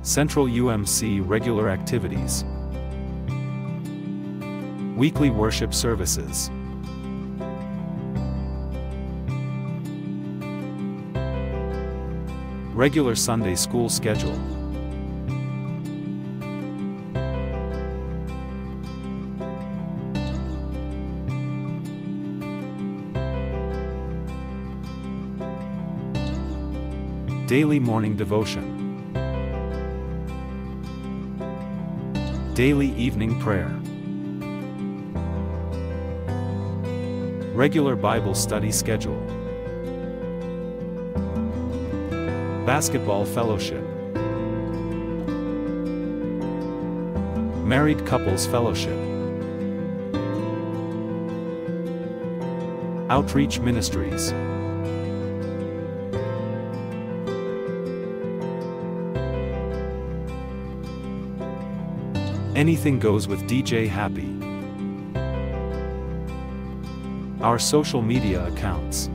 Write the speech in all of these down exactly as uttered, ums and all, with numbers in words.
Central U M C regular activities. Weekly worship services. Regular Sunday school schedule. Daily morning devotion. Daily evening prayer. Regular Bible study schedule. Basketball fellowship. Married couples fellowship. Outreach ministries. Anything goes with D J Happy. Our social media accounts.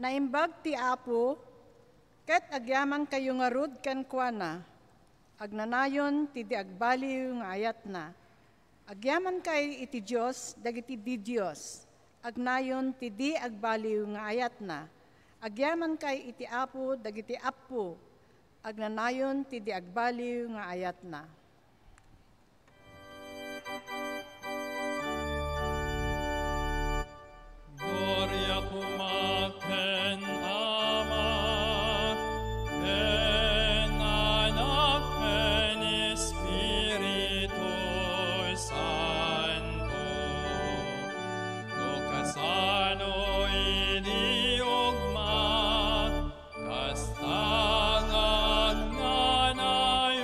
Naimbag ti Apo, ket agyamankayo ngarud kenkuana. Agnanayon ti di agbaliw nga ayatna. Agyamankay iti Dios dagiti didios. Agnayon ti di agbaliw nga ayatna. Agyamankay iti Apo dagiti appo. Agnanayon ti di agbaliw nga ayatna. Gloria koma ken Ama, ken Anak, ken Espiritu Santo. No kasano idi ugma, kasta nga agnanayon,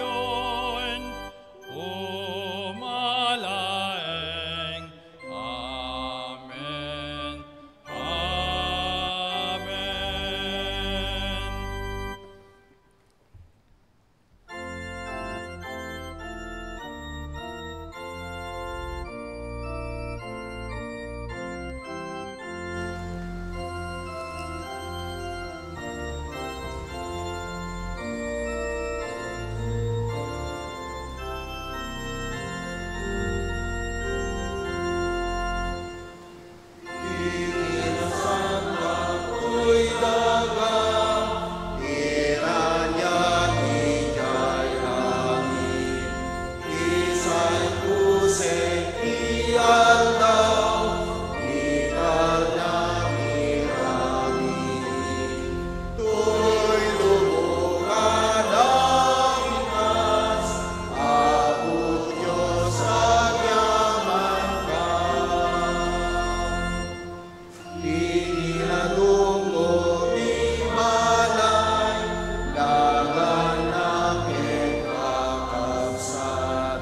koma laeng. Amen. Amen. Iti ladungo ti balay, daganna ken kakabsat,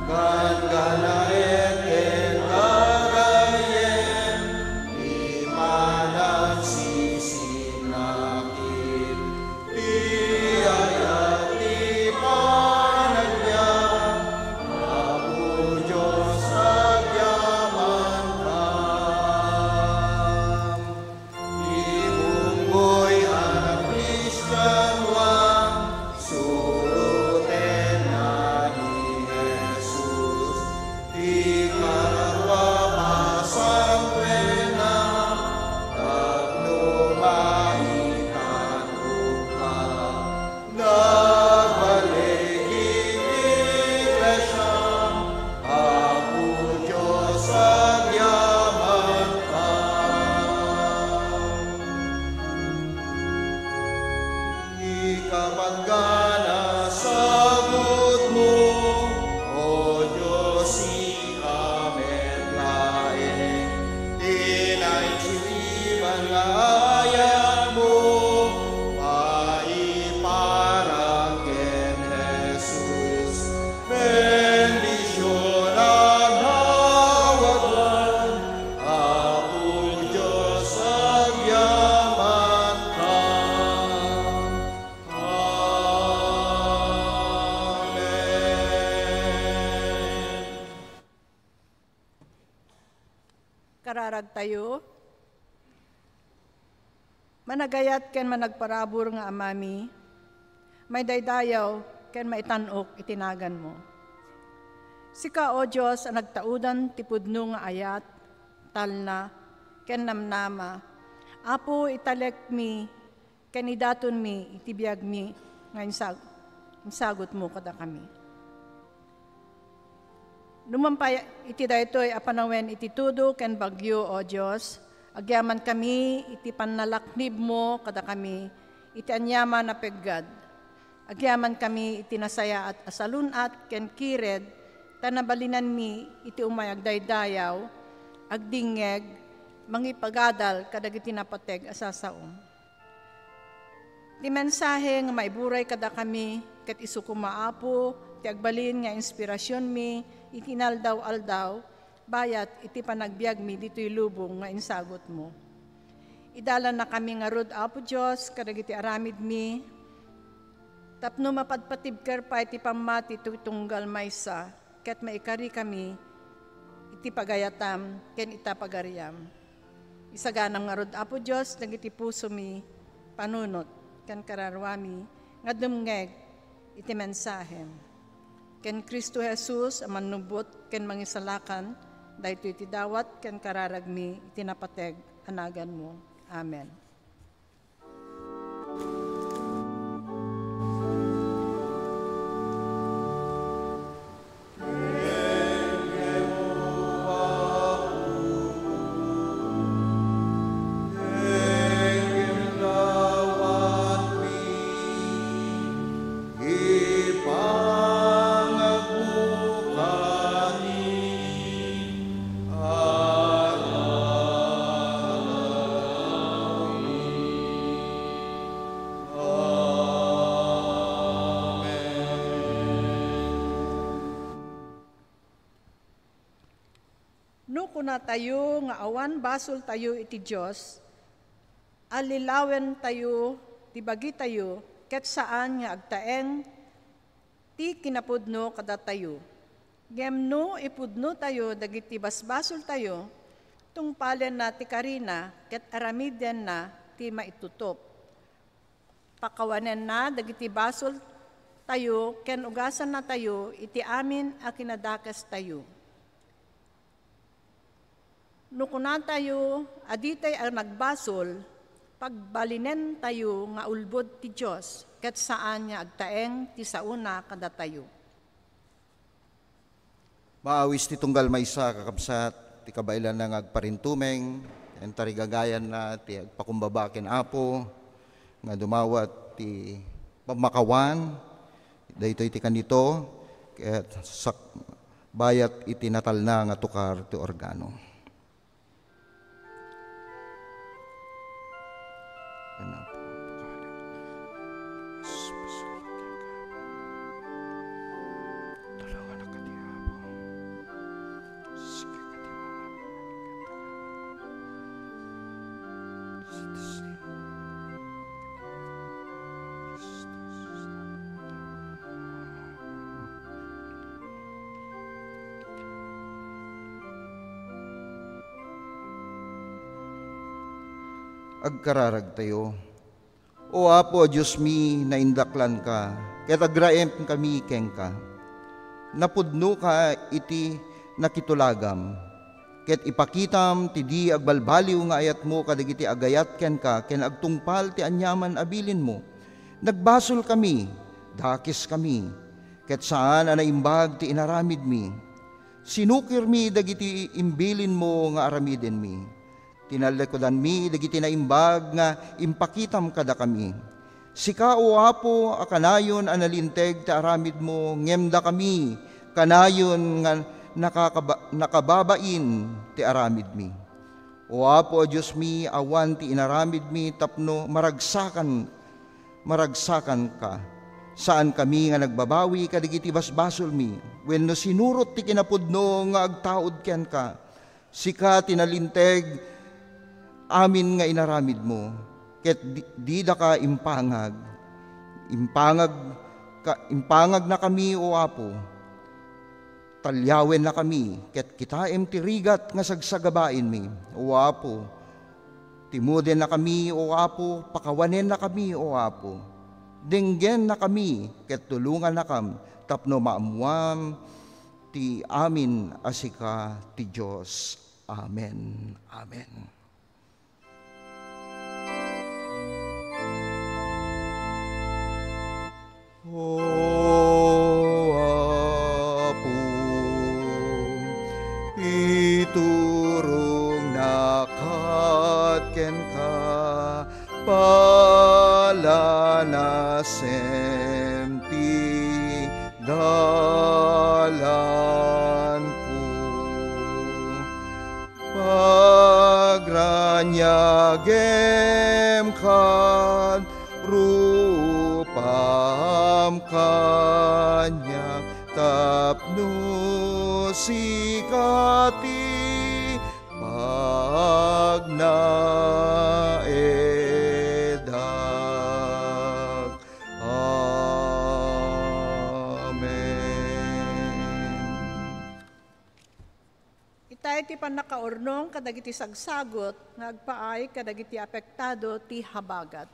ganggannaet ken gagayyem, ti panagsisinakit. Ti ayat ti panagbiag, Apo Dios, agyamanka. Ti bunggoy a napristianoan, surotenna ni Jesus. Ti kararua, pasangoenna tapno maitan-ok ka. Nagbalik iti iglesia, Apo Dios, agyamanka. Ikapat nga nasagutmo, O Dios, sika met laeng ti naisuriban nga ayatmo, maiparan ken Jesus. Bendision a nawagan, Apo Dios, agyamanka. Amen. Kararagtayo, managayat ken managparabur nga Amami, maidaydayaw ken maitan-ok iti naganmo. Sika, O Dios, a nagtaudan ti pudno nga ayat, talna, ken namnama, Apo, italekmi ken idatonmi iti biagmi nga insag-, insagutmo kadakami. Lumam pay iti daytoy a panawen iti tudo ken bagyo, O Dios, agyamankami iti pannalaknibmo kadakami iti aniaman a peggad. Agyamankami iti nasayaat a salun-at ken kired, ta nabalinanmi iti umay agdaydayaw, agdingngeg, mangipagadal kadagiti napateg a sasaom. Ti mensahe nga maiburay kadakami ket isu koma, Apo, ti agbalin nga inspirasionmi iti inaldaw-aldaw, bayat iti panagbiagmi ditoy lubong nga insagutmo. Idalannakami ngarud, Apo Dios, kadagiti aramidmi, tapno mapadpatibker pay ti pammati ti tunggal maysa, ket maikarikami iti pagayatam ken ita pagariam. Isaganam ngarud, Apo Dios, dagiti pusomi, panunot, ken kararuami nga dumngeg iti mensahem. Ken Cristo Jesus a Mannubbot ken Mangisalakan, daytoy ti dawat ken kararagmi iti napateg a naganmo. Amen. No kunatayo nga awan basoltayo iti Dios, allilawentayo ti bagitayo ket saan nga agtaeng ti kinapudno kadatayo. Ngem no ipudnotayo dagiti basbasoltayo, tungpalenna ti karina ket aramidenna ti maitutop. Pakawanenna dagiti basoltayo ken ugasannatayo iti amin a kinadakestayo. No kunatayo a ditay a nagbasol, pagbalinentayo nga ulbod ti Dios ket saan nga agtaeng ti saona kadatayo. Maawis ti tunggal maysa, kakabsat, ti kabaelanna nga agparintumeng, ken tarigagayanna ti agpakumbaba ken Apo, nga dumawat ti pammakawan, daytoy ti kanito, ket sak-, bayat iti natalna nga tukar ti organo. Agkararagtayo. O Apo a Diosmi, naindaklanka, ket agraemkami kenka. Napudnoka iti nakitulagam, ket ipakitam ti di agbalbaliw nga ayatmo kadagiti agayat kenka ken agtungpal ti aniaman a bilinmo. Nagbasolkami, dakiskami, ket saan a naimbag ti inaramidmi. Sinukirmi dagiti imbilinmo nga aramidenmi. Tinallikudanmi dagiti naimbag nga impakitam kadakami. Sika, O Apo, a kanayon a nalinteg ti aramidmo, ngem dakami, kanayon nga nakakaba-, nakababain ti aramidmi. O Apo a Diosmi, awan ti inaramidmi tapno maragsakan, maragsakanka. Saankami nga nagbabawi kadagiti basbasolmi, wenno sinurot ti kinapudno nga agtaud kenka. Sika ti nalinteg amin nga inaramidmo, ket di-, didaka impangag. Impangag ka, impagnakami, O Apo. Taliawennakami, ket kitaem ti rigat nga sagsagabaenmi, O Apo. Timudennakami, O Apo, pakawanennakami, O Apo. Denggennakami, ket tulongannakam tapno maammuam ti amin a sika ti Dios. Amen. Amen. O Apo, iturongnak kenka, palanasem ti dalanko. Pagraniagem kad rupam kaniak tapno sika ti pagnaedak. Amen. Iti Tay ti pannakaurnong kadagiti sagsagut nga agpaay kadagiti apektado ti habagat.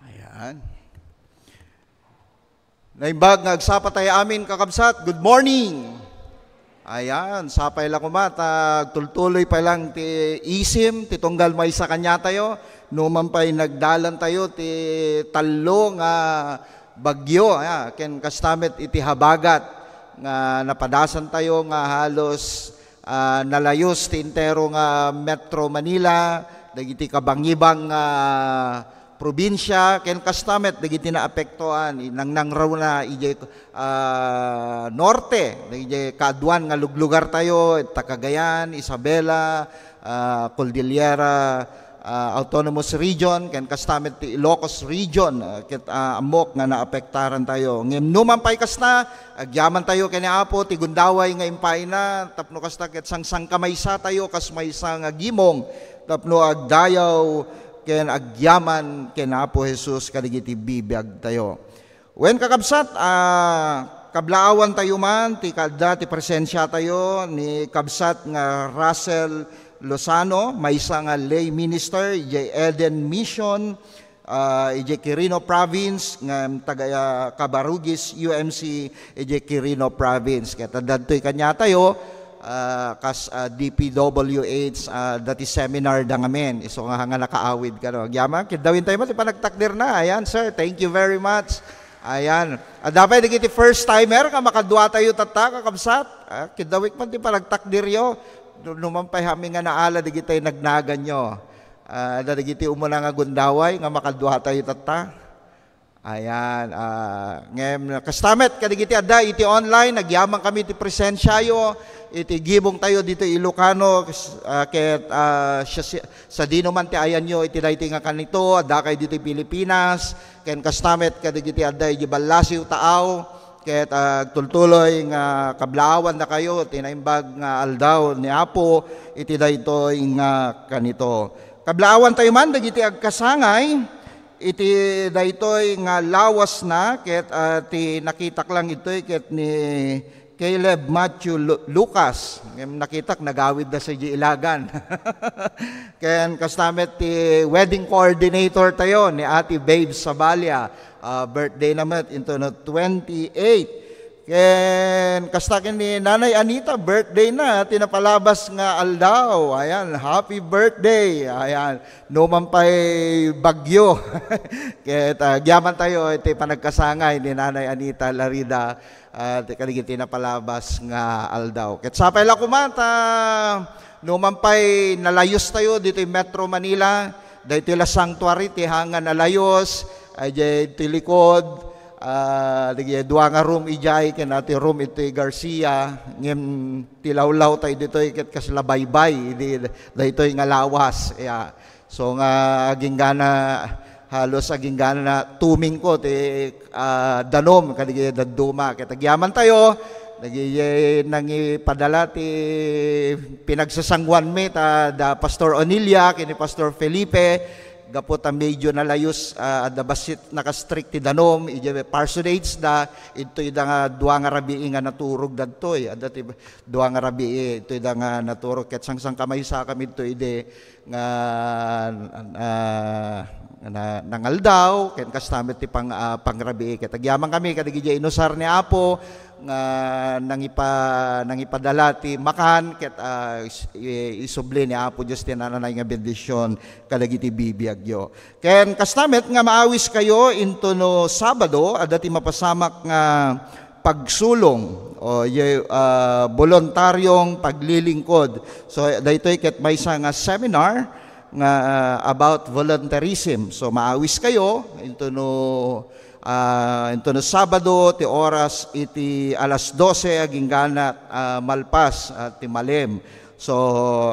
Ayan. Naimbag nga agsapa tayo amin, kakabsat. Good morning. Ayan, sapay la koma, ta agtultuloy pay lang ti isim, ti tunggal maysa kaniatayo. Numan pay nagdalan tayo ti tallo nga bagyo, aya, ken kasta met iti habagat nga napadasan tayo nga halos, ah, nalayos ti entero nga Metro Manila, dagiti kabangibang nga probinsia, ken kasta met dagiti naapektoan, i-, nangnangruna idiay, ah, norte, idiay kaaduan nga luglugar tayo, ita Cagayan, Isabela, ah, Cordillera, ah, Autonomous Region, ken kasta met ti Ilocos Region, ah, ket, ah, ammok nga naapektaran tayo. Ngem numan pay kasta, agyaman tayo ken ni Apo ti gundaway nga impaayna, tapno kasta ket sangsangkamaysa tayo kas maysa nga gimong, tapno agdayaw ken agyaman ken Apo Jesus kadagiti bibiag tayo. Wen, kakabsat, ah, kablaawan tayo man ti kaadda ti presensia tayo ni kabsat nga Russell Lozano, maysa nga lay minister idiay Eden Mission, ah, idiay Quirino Province, nga taga, ah, Cabarugis U M C idiay Quirino Province. Ket adda ditoy kaniatayo, ah, kas, ah, D P W H, ah, dati seminar da ngamin. Isu nga, nga nakaawid kano. Agyaman, kiddawin tayo met ti panagtakderna. Ayan, sir, thank you very much. Ayan. Adda pay dagiti first timer nga makadua tayo tatta, kakabsat. Ah, kiddawik man ti panagtakderyo. Nu-, numan pay amin nga naala dagiti nagnaganyo. Ah, adda dagiti umuna nga gundaway nga makadua tayo tatta. Ayan, ah, ngem kasta met kadagiti adda iti online, agyaman kami ti presensiayo iti gimong tayo dito Ilocano, ah, ket, ah, siya, siya, sadino man ti ayanyo iti daytoy nga kanito, adda kay dito Pilipinas, ken kasta met kadagiti adda iti ballasiw taaw, ket, ah, agtultuloy nga kablaawan dakayo ti naimbag nga aldaw ni Apo iti daytoy nga kanito. Kablaawan tayo man dagiti agkasangay, iti daytoy nga lawasna ket, ah, ti nakitak lang itoy ket ni Caleb Matthew Lu-, Lucas. Ngem nakitak nagawidda sa di ilagan. Ken kasta met ti wedding coordinator tayo ni Ate Babe Sabalia. Ah, birthday na met into no twenty-eight. Ken kasta ken ni Nanay Anita, birthday na ti napalabas nga aldaw. Ayan, happy birthday. Ayan, numan pay bagyo. Ket, ah, agyamantayo iti panagkasangay ni Nanay Anita Larida, ah, ti kadagiti napalabas nga aldaw. Ket sapay la koma ta numan pay nalayustayo ditoy Metro Manila, daytoy la sanctuary ti hanga nalayus, idiay ti likod, ah, dagiti dua nga room idiay, ken ti room iti Garcia, ngem ti lawlawtayo ditoy ket kasla baybay, idi daytoy nga lawas. Ya. So nga aginggana, halos aginggana tumingko ti, ah, danum kadagiti dadduma. Ket agyamantayo, dagiti nangipadala ti pinagsasanguanmi, ta da Pastor Onilia ken ni Pastor Felipe, gapu ta medyo nalayus, ah, adda bassit naka-strict ti danum, idiay parsonage da, intoy da nga dua nga rabii nga naturog dadtoy. Adda ti dua nga rabii, intoy da nga naturog. Ket sangsangkamaysakami ditoy idi nga, ah, na, nangaldaw, ken kasta met ti pang-, ah, pangrabii. Ket agyamankami kadagiti inusar ni Apo nga nangipa-, nangipadala ti makan, ket, ah, is-, i-, isubli ni Apo Dios ti nananay nga bendision kadagiti bibiagyo. Ken kasta met nga maawiskayo intono Sabado, adda ti mapasamak nga pagsulong o ye-, ah, boluntaryong paglilingkod. So, daytoy ket maysa nga seminar nga, ah, about volunteerism. So, maawiskayo intono, ah, intono Sabado ti oras iti alas dose agingga, ah, malpas, ah, ti malem. So,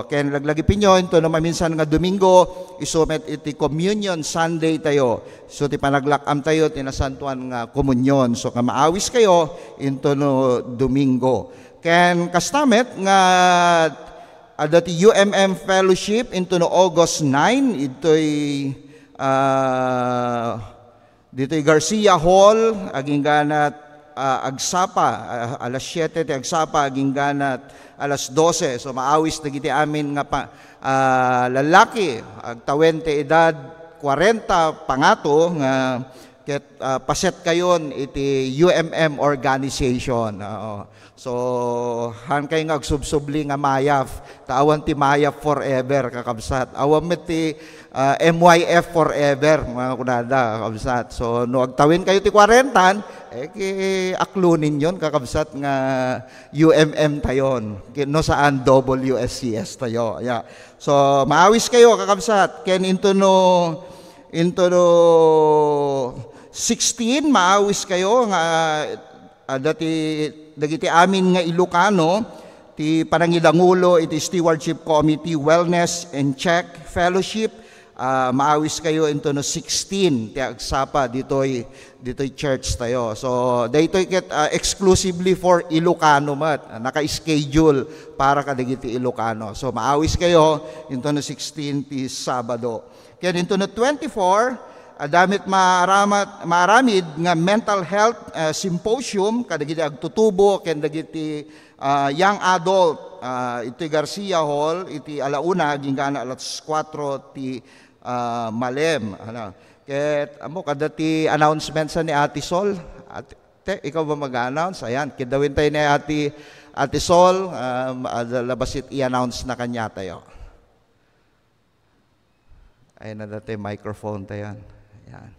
ken laglagipenyo intono maminsan nga Domingo, isu met iti Communion Sunday tayo. So, ti panaglak-amtayo ti Nasantoan nga Komunion. So, nga maawiskayo intono Domingo. Ken kasta met nga adda ti U M M Fellowship intono August nine, idtoy, ah, ditoy Garcia Hall, aginggana, ah, agsapa, ah, alas siete ti agsapa, aginggana alas dose. So, maawis dagiti amin nga pa-, ah, lalaki, agtawen ti edad kwarenta pangato nga ket, ah, pasetkayon iti U M M organization. Oo. So, haankayo nga agsubsubli nga mayaf, ta awan ti mayaf forever, kakabsat. Awan met ti, ah, M Y F forever, mga kunada, kakabsat. So, no agtawenkayo ti kwarenta, eh, ki-, akloninyon, kakabsat, nga U M M tayon. Ki-, no saan, W S C S tayo. Yeah. So, maawiskayo, kakabsat. Ken intono, intono sixteen, maawiskayo nga adda ti, dagiti amin nga Ilocano, ti panangidangulo iti Stewardship Committee, Wellness and Check Fellowship, ah, maawiskayo intono sixteen ti agsapa ditoy, ditoy church tayo. So, daytoy ket, ah, exclusively for Ilocano met. Ah, naka-schedule para kadagiti Ilocano. So, maawiskayo intono sixteen ti Sabado. Ken intono twenty-four, adda met maaramat-, maaramid nga mental health, ah, symposium kadagiti agtutubo ken dagiti, ah, young adult, ah, iti Garcia Hall iti ala una agingga alas kuatro ti, ah, malem. Ano, ket ammo, adda ti announcement sa ni Ate Sol. Ate, te, ikaw ba mag-announce? Ayan, kidawin tayo ni Ate, Ate Sol, um, adda la bassit i-announce na kanya tayo. Ay, nadate microphone tayo. Ayan.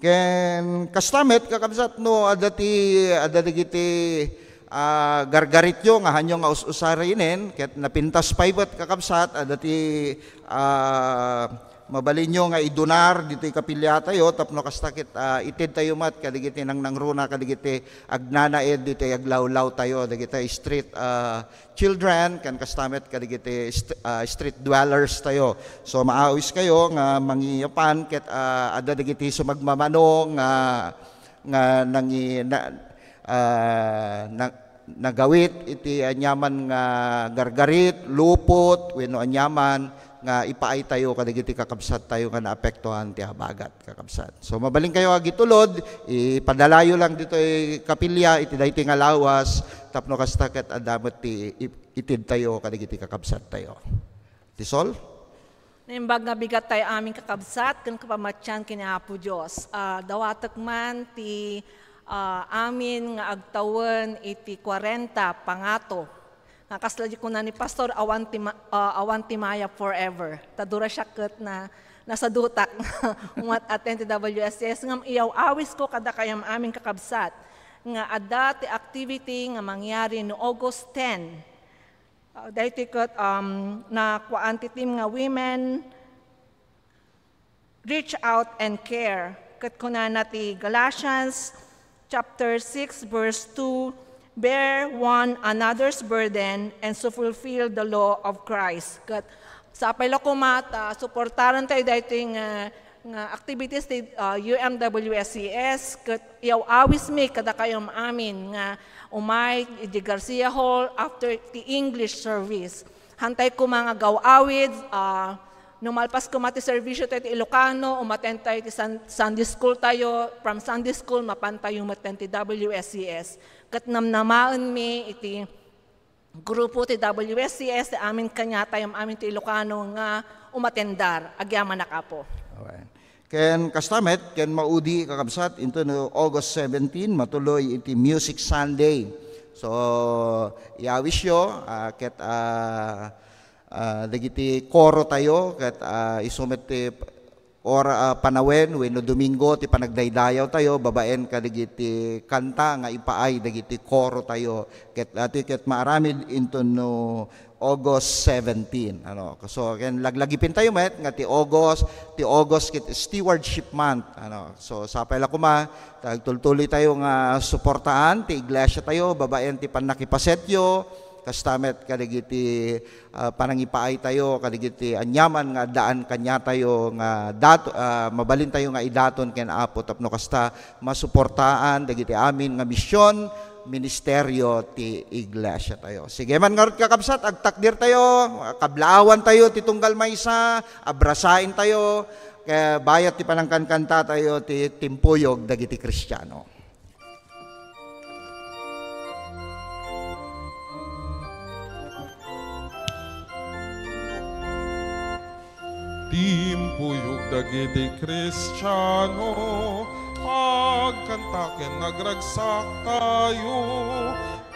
Ken kasta met, kakabsat, no, adda ti, adda dagiti, ah, gargarityo nga haanyo nga us-usarinen, ket napintas pay met, kakabsat, adda ti, ah, mabalinyo nga idunar ditoy kapiliatayo tapno kasta ket, ah, itedtayo met kadagiti nangnangruna kadagiti agnanaed ditoy aglawlawtayo, dagiti street, ah, children, ken kasta met kadagiti st-, ah, street dwellers tayo. So, maawiskayo nga mangiyapan ket, ah, adda dagiti sumagmamano nga, nga nangi-, na-, ah, na-, nagawit iti aniaman nga gargarit, lupot, wenno aniaman nga ipaaytayo kadagiti kakabsattayo nga naapektuan ti habagat, kakabsat. So, mabalinkayo agitulod, ipadalayo lang ditoy kapilya iti daytoy nga lawas tapno kasta ket adda met ti i-, itedtayo kadagiti kakabsattayo. Ti Sol? Naimbag nga bigat tayo amin kakabsat ken kapamatian ken ni Apo Dios. Ah, dawatek man ti, ah, amin nga agtawen iti kwarenta pangato. Nga kasla di kuna ni Pastor, awan ti ma-, ah, awan ti Maya forever. Ta dura siak ket na, nasadutak umat-attend ti W S S. Ngem iyaw-awis ko kadakayo amin kakabsat nga adda ti activity nga mangyari no August ten. Ah, daytoy ket, um, nakuaan ti team nga women, reach out and care. Ket kunana ti Galatians chapter six, verse two, "Bear one another's burden and so fulfill the law of Christ." Ket sapay la koma ta suportaran tayo daytoy nga, nga activities ti, ah, U M W S C S. Ket iyaw-awis mi kadakayo amin nga umay iti Garcia Hall after ti English service. Hantay koma nga agaw-awid, ah, no malpas koma ti serbisyo tayo ti Ilocano, umattend tayo ti Sun-, Sunday school tayo, from Sunday school, mapan tayo umattend ti W S C S. Ket namnamaenmi iti grupo ti W S C S, ti amin kaniatayo, amin ti Ilocano nga umatendar. Agyamanak, Apo. Amen. Ken kasta met, ken maudi, kakabsat, inton August seventeen, matuloy iti Music Sunday. So, iyawisyo, ah, ket, ah, ah, dagiti koro tayo, ket, ah, isu met ti or, ah, panawen wenno Domingo ti panagdaydayaw tayo, babaen kadagiti kanta nga ipaay dagiti koro tayo. Ket, ah, ti ket maaramid inton no August seventeen, ano. So, ken laglagipin tayo met nga ti August, ti August ket Stewardship Month, ano. So, sapay la koma, ta agtultuloy tayo nga suportaan ti iglesia tayo, babaen ti pannakipasetyo, kasta met kadagiti, ah, panangipaay tayo, kadagiti aniaman nga addaan kaniatayo nga dat-, ah, mabalin tayo nga idaton ken Apo tapno kasta masuportaan dagiti amin nga mision, ministerio ti iglesia tayo. Sige man ngarud, kakabsat, agtakder tayo, kablaawan tayo ti tunggal maysa, abrasaen tayo, kaya bayat ti panangkankanta tayo ti timpuyog dagiti Kristiano. Timpuyog dagiti Kristiano, agkanta ken agragsak tayo,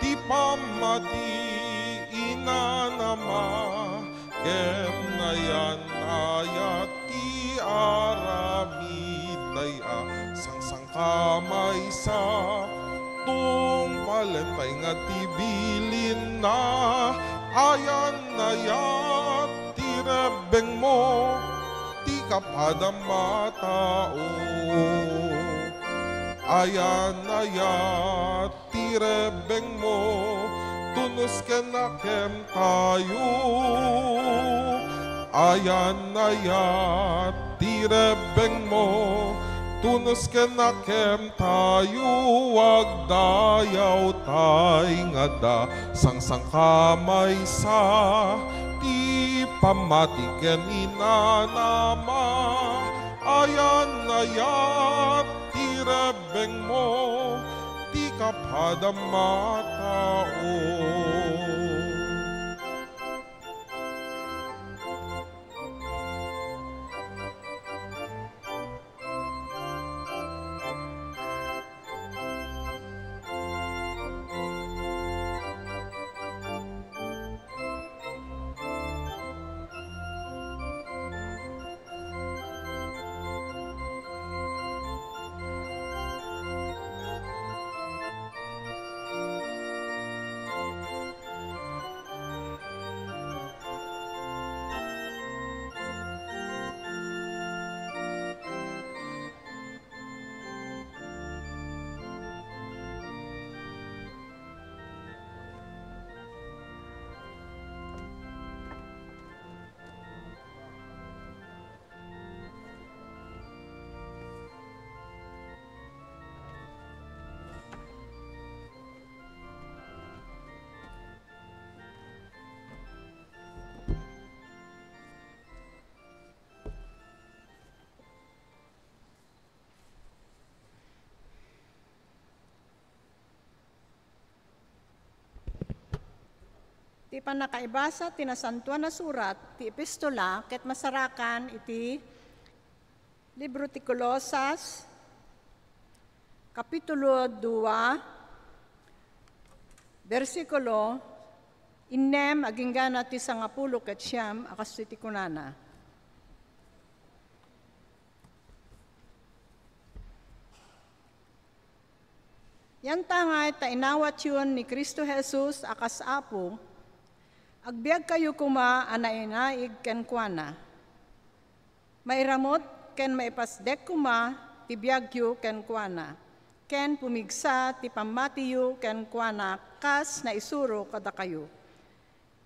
ti pammati inanama, ken nayan-ayat ti aramid dayta, sangsang- ka maysa, tungpalen pay nga ti bilinna, ayan-ayat ti rebbengmo, ti kapadam a tao. Ayan-ayat ti rebbengmo, tunos ken nakem tayo. Ayan-ayat ti rebbengmo, tunos ken nakem tayo, agdayaw tay ngada, sangsangkamaysa ti pammati ken inanama. Ayan-ayat ti rebbengmo, ti kapadam a tao. Ti pannakaibasa ti Nasantoan a Surat ti Epistola ket masarakan iti libro ti Colosas, Kapitulo dua, bersikulo innem agingga na ti sangapulo ket siam a kastoy ti kunana. Yantangay ta inawatyon ni Cristo Jesus a kas Apo, agbiagkayo koma a nainaig kenkuana. Mairamut ken maipasdek koma ti biagyo kenkuana, ken pumigsa ti pammatiyo kenkuana kas naisuro kadakayo,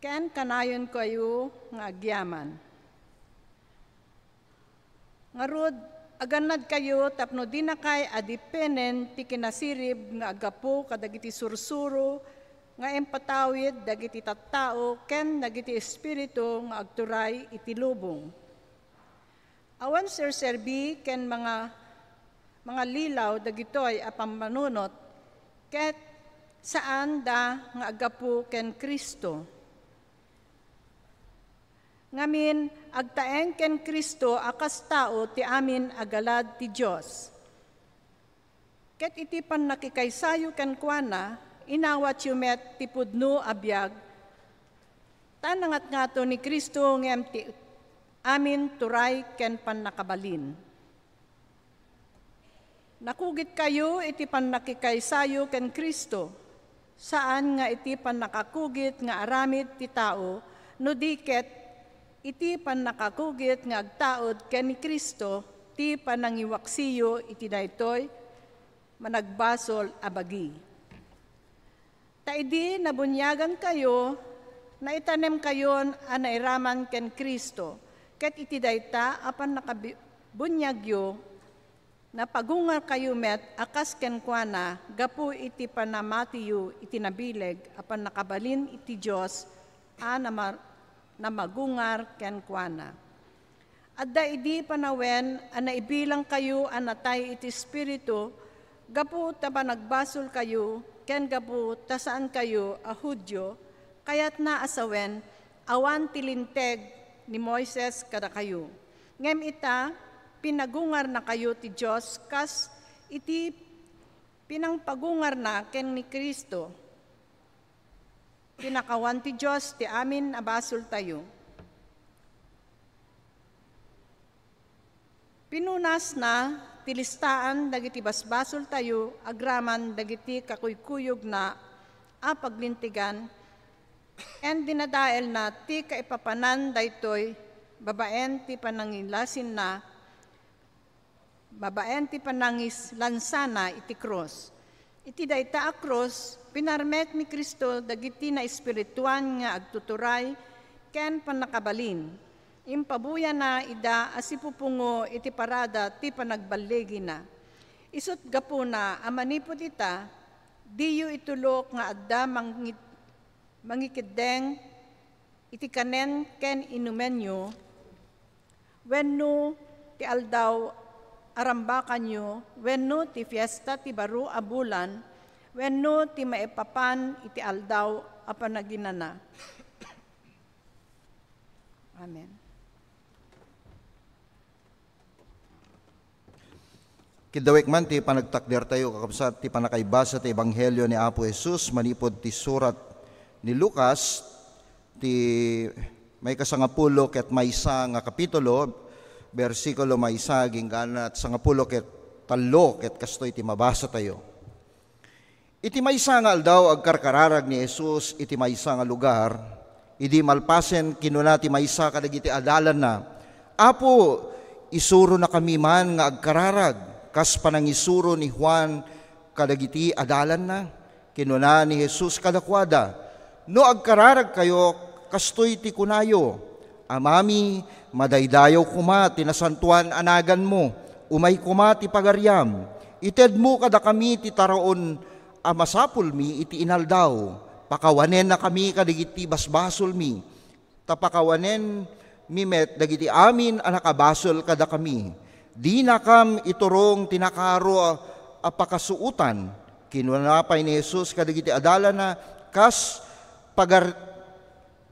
ken kanayonkayo nga agyaman. Ngarud, agannadkayo tapno dinakay a dipenen ti kinasirib nga aggapu kadagiti sursuro nga impatawid dagiti tattao ken dagiti espiritu nga agturay iti lubong. Awan serserbi ken manga-, mangallilaw dagitoy a pammanunot, ket saanda nga aggapu ken Cristo. Ngamin, agtaeng ken Cristo a kas tao ti amin a galad ti Dios. Ket iti pannakikaysayo kenkuana, inawatyo met ti pudno a biag, ta nangatngato ni Cristo ngem ti amin turay ken pannakabalin. Nakugitkayo iti pannakikaysayo ken Cristo, saan nga iti pannakakugit nga aramid ti tao, no di ket iti pannakakugit nga agtaud ken ni Cristo ti panangiwaksiyo iti daytoy managbasol a bagi. Ta idi nabuniagankayo, naitanemkayon a nairaman ken Cristo, ket iti dayta a pannakabi-, buniagyo, napagungarkayo met a kas kenkuana gapu iti panamatiyo iti nabileg a pannakabalin iti Dios a namar-, namagungar kenkuana. Adda idi panawen a naibilangkayo a natay iti Espiritu gapu ta panagbasolkayo ken gapu ta saankayo a Judio, kayatna a sawen, awan ti Linteg ni Moises kadakayo. Ngem ita, pinagungarnakayo ti Dios kas iti pinangpagungarna ken ni Cristo. Pinakawan ti Dios ti amin a basoltayo. Pinunasna ti listaan dagiti basbasoltayo agraman dagiti kakuykuyogna a paglintegan, ken dinadaelna ti kaipapanan daytoy babaen ti panangilasinna babaen ti panangislansana iti krus. Iti dayta a krus, pinarmek ni Cristo dagiti naespirituan nga agtuturay ken pannakabalin. Impabuyana ida a sipupungo iti parada ti panagballigina. Isut' gapuna a manipud ita, diyo itulok nga adda mangid-, mangikeddeng iti kanen ken inumenyo, wenno ti aldaw a rambakanyo, wenno ti fiesta ti baro a bulan, wenno ti maipapan iti aldaw a panaginana. Amen. Kiddawek man ti panagtakdertayo, kakabsat, ti pannakaibasa ti Ebanghelio ni Apo Jesus manipud ti surat ni Lucas, ti maikasangapulo ket maysa nga kapitulo, bersikulo maysa agingga na sangapulo ket tallo, ket kastoy ti mabasatayo. Iti maysa nga aldaw, agkarkararag ni Jesus iti maysa nga lugar. Idi malpasen, kinuna ti maysa kadagiti adalanna, "Apo, isuronakami man nga agkararag, kas panangisuro ni Juan kadagiti adalanna." Kinuna ni Jesus kadakuada, "No agkararagkayo, kastoy ti kunayo, 'Amami, madaydayaw koma ti nasantoan a naganmo, umay koma ti pagariam, itedmo kadakami ti taraon a masapulmi iti inaldaw. Pakawanennakami kadagiti basbasolmi, ta pakawanenmi met dagiti amin a nakabasol kadakami. Dinakam iturong ti nakaro a, a pakasuotan." Kinuna pay ni Jesus kadagiti adalana, "Kas pagar-,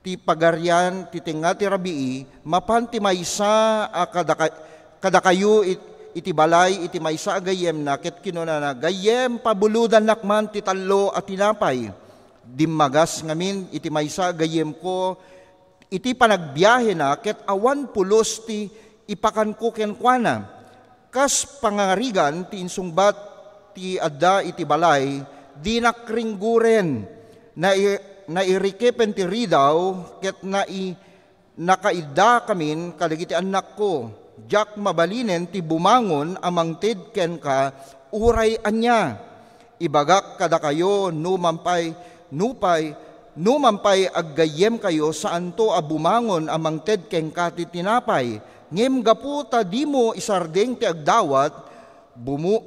ti pagarian ti tengnga ti rabii, mapan ti maysa a kadaka-, kadakayo it-, iti balay iti maysa a gayyemna, ket kinunana, "Gayyem, pabulodannak man ti tallo a tinapay." Dimmagas ngamin iti maysa a gayyemko iti panagbiahena, ket awan pulos ti ipakanko kenkuana. Kas pangarigan ti insungbat ti adda iti balay, dinak ringguren. Nai-, nairikipen ti ridaw ket nai-, nakaiddakamin kadagiti annakko. Diak mabalinen ti bumangon a mangted kenka uray ania. Ibagak kadakayo, no mampay, nupay, no mampay aggayyemkayo, saanto a bumangon a mangted kenka ti tinapay. Ngem gapu ta dimo isardeng ti agdawat, bumu-,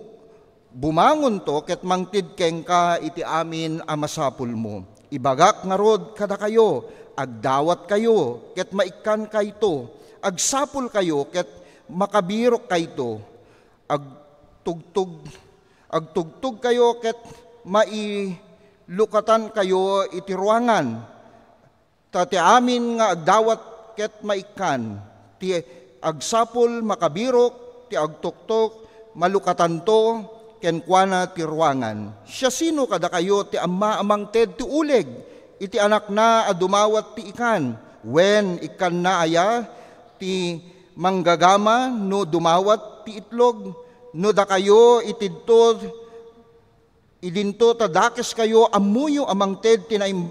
bumangonto ket mangted kenka iti amin a masapulmo. Ibagak ngarud kadakayo, agdawatkayo ket maikkankayto, agsapulkayo ket makabirokkayto. Agtugtog-, agtugtogkayo ket mailukatankayo iti ruangan. Ta ti amin nga agdawat ket maikkan, ti agsapul makabirok, ti agtoktok malukatanto kenkuana ti ruangan. Siasino kadakayo ti amma a mangted ti uleg iti anakna a dumawat ti ikan? Wen, ikkanna aya ti manggagama no dumawat ti itlog? No dakayo itidto, idinto ta dakeskayo ammoyo a mangted ti naim-,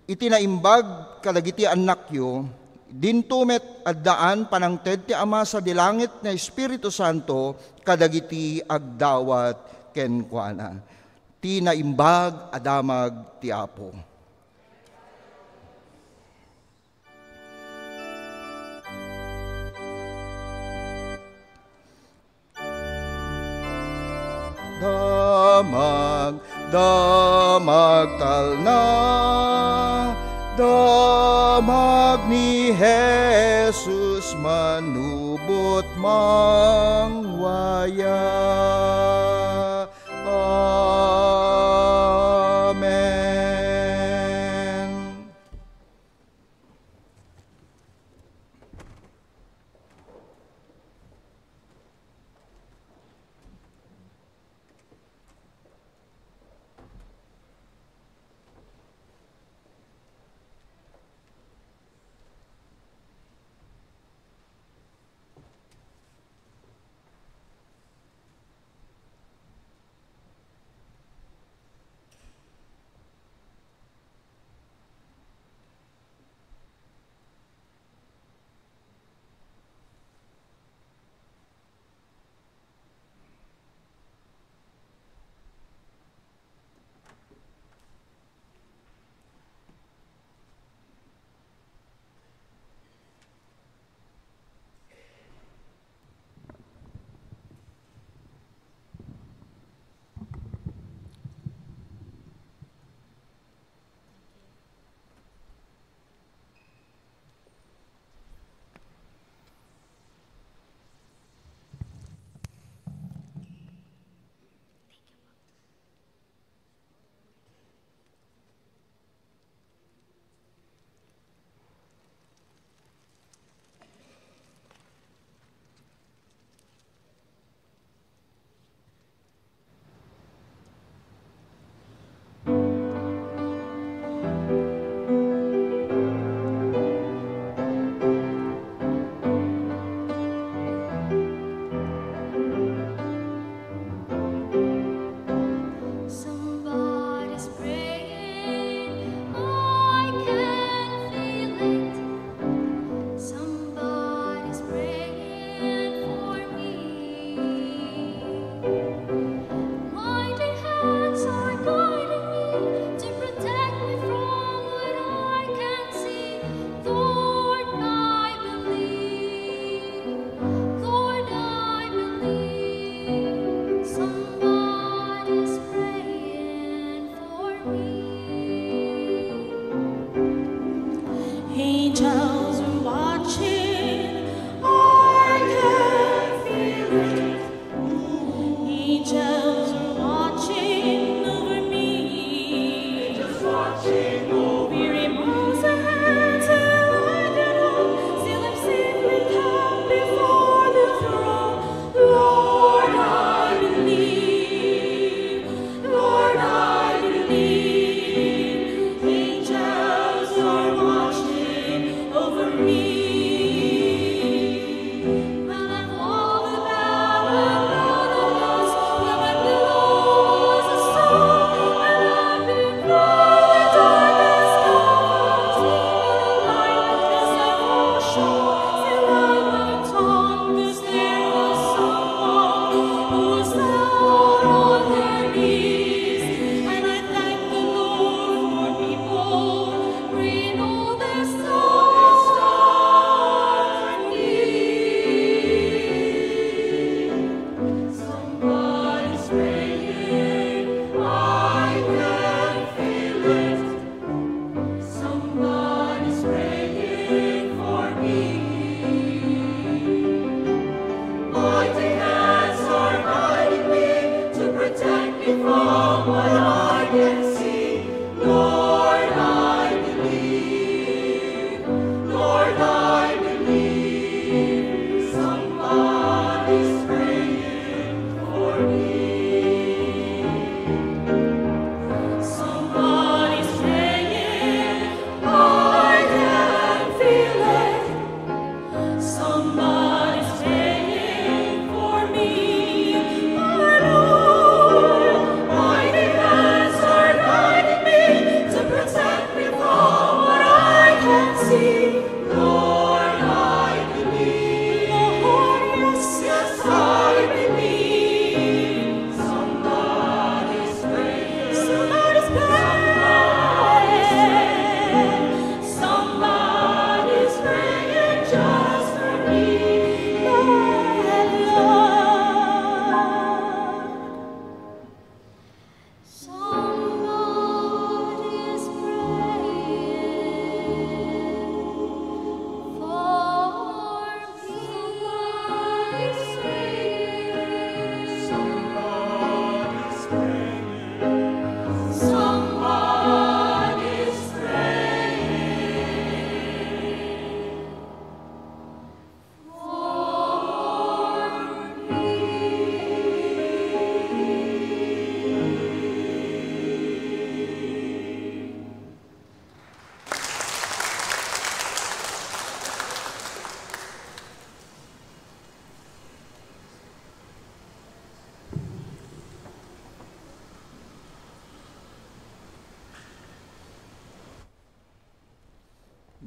iti naimbag kadagiti annakyo, dinto met addaan panangted ti Ama sadi langit nga Espiritu Santo kadagiti agdawat kenkuana. Ti Naimbag a Damag ti Apo. Damag, damag talna, damag ni Jesus manubot mangwaya. Amen.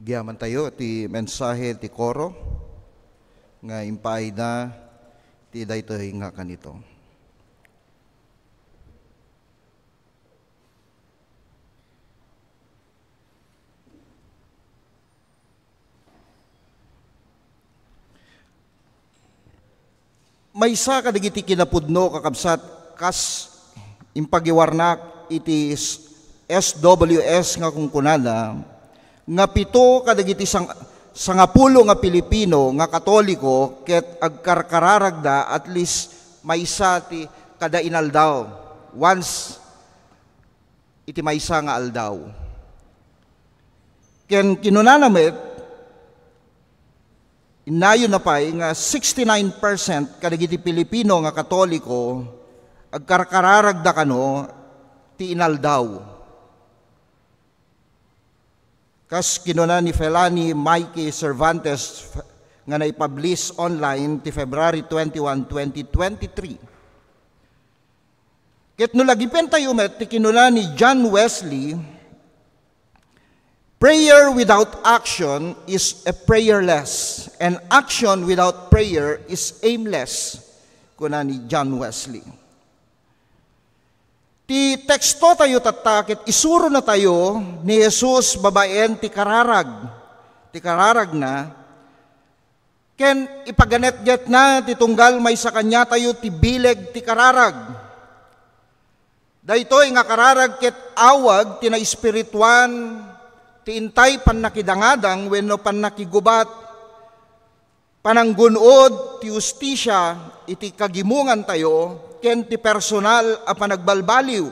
Agyamantayo ti mensahe ti koro nga impaayda ti daytoy nga kanito. Maysa kadagiti kinapudno, kakabsat, kas impagiwarnak iti S-, S W S nga kunkunada, nga pito kadagiti sang-, sangapulo nga Pilipino nga Katoliko ket agkarkararagda at least maysa ti kada inaldaw, once iti maysa nga aldaw. Ken kinunana met, innayonna pay nga sixty-nine percent kadagiti Pilipino nga Katoliko agkarkararagda kano ti inaldaw. Kas kinuna ni Felani Mikey Cervantes f-, nga naipublish online ti February twenty-one, twenty twenty-three. Ket no lagipentayo met ti kinuna ni John Wesley, "Prayer without action is a prayerless, and action without prayer is aimless," kuna ni John Wesley. Ti teksto tayo tatta ket isurona tayo ni Jesus babaen ti kararag, ti kararagna, ken ipaganetgetna ti tunggal maysa kaniatayo ti bileg ti kararag. Daytoy nga kararag ket awag ti naespirituan, ti intay pannakidangadang wenno pannakigubat, pananggun-od ti hustisia iti kagimongantayo ken ti personal a panagbalbaliw.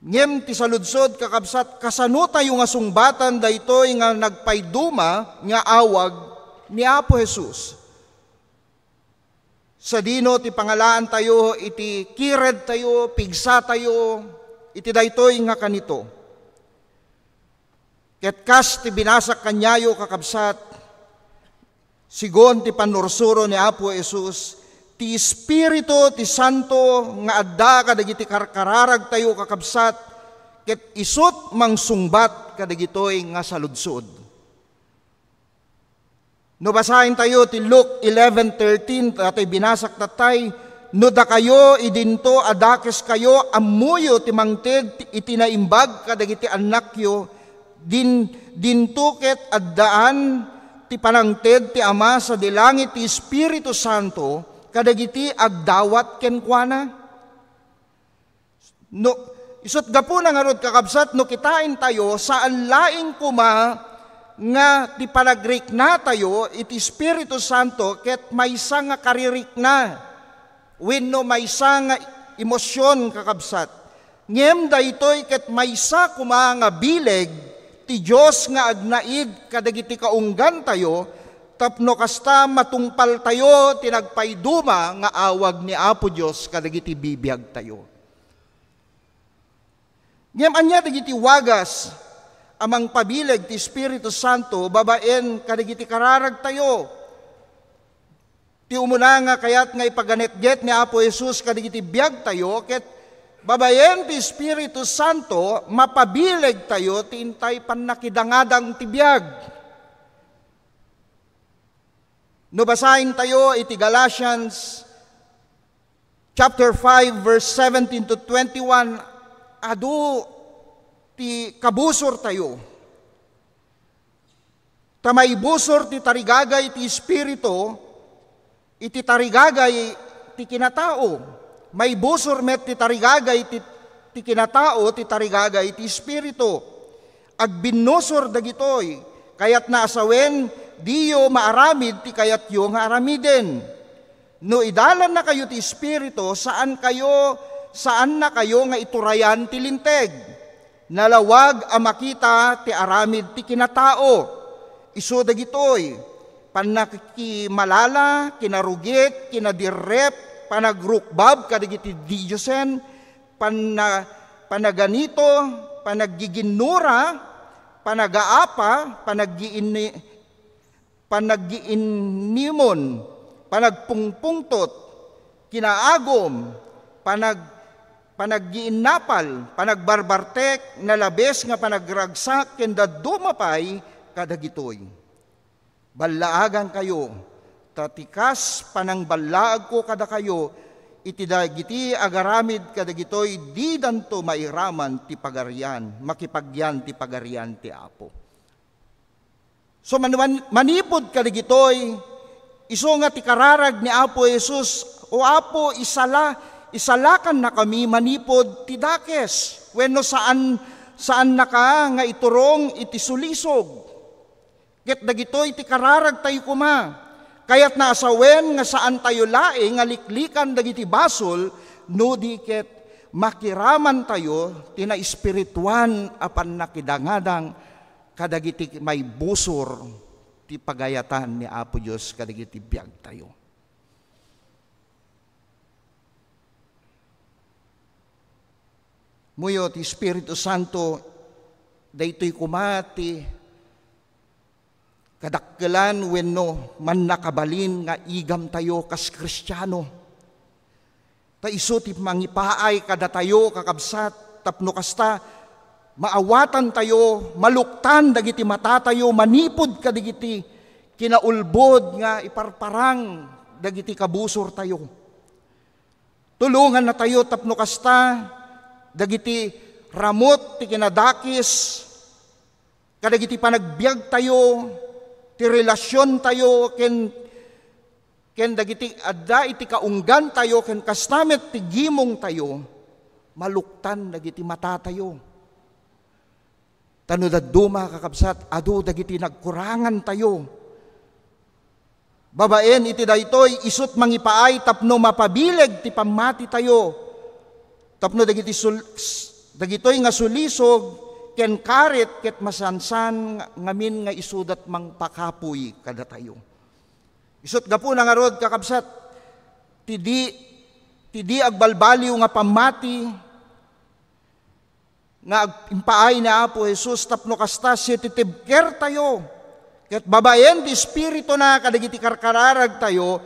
Ngem ti saludsod, kakabsat, kasano tayo nga sungbatan daytoy nga nagpayduma nga awag ni Apo Jesus? Sadino ti pangalaantayo iti kiredtayo, pigsatayo iti daytoy nga kanito? Ket kas ti binasak kaniayo, kakabsat, sigun ti pannursuro ni Apo Jesus, ti Espiritu ti Santo nga adda kadagiti karkararagtayo, kakabsat, ket isut' mangsungbat kadagitoy nga saludsod. No basaentayo ti Luke eleven thirteen, datoy binasak tattay, "No dakayo idinto a dakeskayo, ammoyo ti mangted iti naimbag kadagiti annakyo, din-, dinto ket addaan ti panangted ti Ama sadi langit ti Espiritu Santo kadagiti agdawat kenkuana." No, isut' gapuna ngarud, kakabsat, no kitaentayo, saan laeng koma nga ti panagriknatayo iti Espiritu Santo ket maysa nga karirikna wenno maysa nga emosyon, kakabsat. Ngem daytoy ket maysa koma nga bileg ti Dios nga agnaed kadagiti kaunggantayo tapno kasta matungpaltayo ti nagpayduma nga awag ni Apo Dios kadagiti bibiagtayo. Ngem ania dagiti wagas a mangpabileg ti Espiritu Santo babaen kadagiti kararagtayo? Ti umuna nga kayat nga ipaganetget ni Apo Jesus kadagiti biagtayo ket babaen ti Espiritu Santo, mapabilegtayo ti intay pannakidangadang ti biag. No basaentayo iti Galatians chapter five, verse seventeen to twenty-one, adu ti kabusortayo. Ta maibusor ti tarigagay ti Espiritu iti tarigagay ti kinatao. Maibusor met ti tarigagay ti, ti kinatao ti tarigagay ti Espiritu. Agbinnusor dagitoy. Kayatna a sawen, diyo maaramid ti kayatyo nga aramiden. No idalannakayo ti Espiritu, saankayo, saannakayo nga iturayan ti Linteg. Nalawag a makita ti aramid ti kinatao. Isu dagitoy: pannakimalala, kinarugit, kinadirrep, panagrukbab kadagiti didiosen, panna-, panaganito, panaggiginnura, panagaapa, panaggiinni-, panaggiinnimon, panagpungpungtot, kinaagum, panag-, panaggiinnapal, panagbarbartek, nalabes nga panagragsak, ken dadduma pay kadagitoy. Ballaagankayo, ta ti kas panangballaagko kadakayo, iti dagiti agaramid kadagitoy, didanto mairaman ti pagarian, makipagyan ti pagarian ti Apo. So, man-, man-, manipud kadagitoy, isu nga ti kararag ni Apo Jesus, "O Apo, isala-, isalakannakami manipud ti dakes, wenno saan, saannaka nga iturong iti sulisog." Ket dagitoy ti kararagtayo koma. Kayatna a sawen nga saantayo laeng nga liklikan dagiti basol, no di ket makiramantayo ti naespirituan a pannakidangadang kadagiti maibusor ti pagayatan ni Apo Dios kadagiti biagtayo. Muyo ti Espiritu Santo, daytoy koma ti kadakkelan wenno mannakabalin nga igamtayo kas Kristiano. Ta isu ti mangipaay kadatayo, kakabsat, tapno kasta, maawatantayo, maluktan dagiti matatayo manipud kadagiti kinaulbod nga iparparang dagiti kabusortayo. Tulongannatayo tapno kasta, dagiti ramut ti kinadakis, kadagiti panagbiagtayo, ti relasiontayo ken, ken dagiti adda iti kaunggantayo ken kasta met ti gimongtayo, maluktan dagiti matatayo. Ta no dadduma, kakabsat, adu dagiti nagkurangantayo. Babaen iti daytoy, isut' mangipaay tapno mapabileg ti pammatitayo. Tapno dagiti sul-, dagitoy nga sulisog ken karit ket masansan ngamin nga isudat mangpakapuy kadatayo. Isut' gapuna ngarud, kakabsat, ti di, ti di agbalbaliw nga pammati, nga ag-, impaay ni Apo Jesus tapno kasta, sititibkertayo ket babaen ti Espirituna kadagiti karkararagtayo,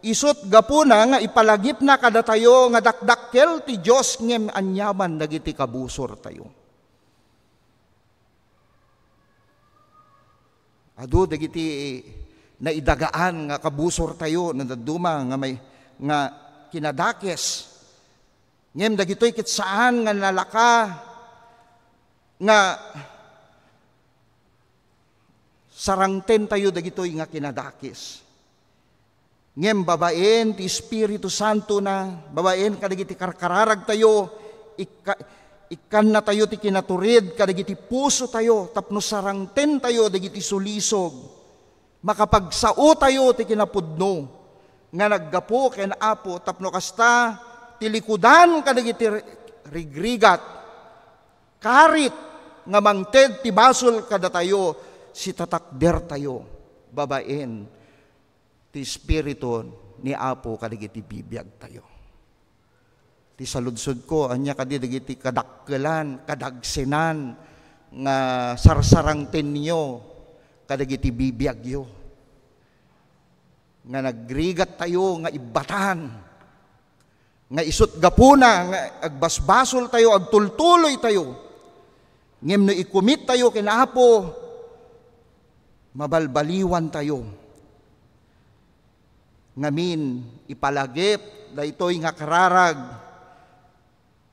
isut' gapuna nga ipalagipna kadatayo nga dakdakkel ti Dios ngem aniaman dagiti kabusortayo. Adu dagiti naidagaan nga kabusortayo no dadduma nga may, nga kinadakes. Ngem dagitoy ket saan nga nalaka nga sarangtentayo dagitoy nga kinadakes. Ngem babaen ti Espiritu Santo na, babaen kadagiti karkararagtayo, ikka-, ikkannatayo ti kinatured kadagiti pusotayo tapno sarangtentayo dagiti sulisog. Makapagsaotayo ti kinapudno nga naggapu ken Apo tapno kasta ti likudan kadagiti ri-, rigrigat, karit nga mangted ti basol kadatayo, sitatakdertayo babaen ti Espiritu ni Apo kadagiti bibiagtayo. Ti saludsodko, ania kadi dagiti kadakkelan, kadagsenan nga sarsarangtenyo kadagiti bibiagyo? Nga nagrigattayo nga ibbatan, nga isut' gapuna nga agbasbasoltayo, agtultuloytayo. Ngem no ikumittayo ken Apo, mabalbaliwantayo. Ngamin, ipalagip daytoy nga kararag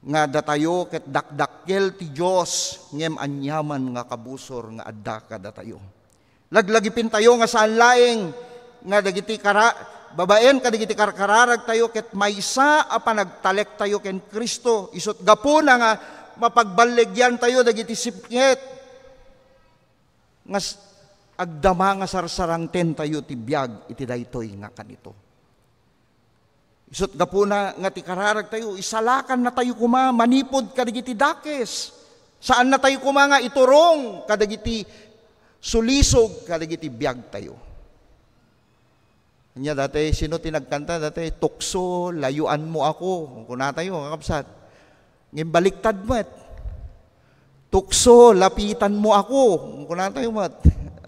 nga datayo ket dakdakkel ti Dios, ngem aniaman nga kabusor nga adda kadatayo. Laglagipentayo nga saan laeng nga dagiti kara-, babaen kadagiti karkararagtayo ket maysa a panagtalektayo ken Cristo, isut' gapuna nga mapagballegiantayo dagiti sipnget nga s-, agdama nga sarsarangtentayo ti biag iti daytoy nga kanito. Isut' gapuna nga ti kararagtayo, isalakannatayo koma manipud kadagiti dakes. Saannatayo koma nga iturong kadagiti sulisog kadagiti biagtayo. Ania dati, sino ti nagkanta dati? "Tukso, layuan mo ako." Kunatayo, kakabsat. Ngem baliktad met. "Tukso, lapitan mo ako." Kunatayo met.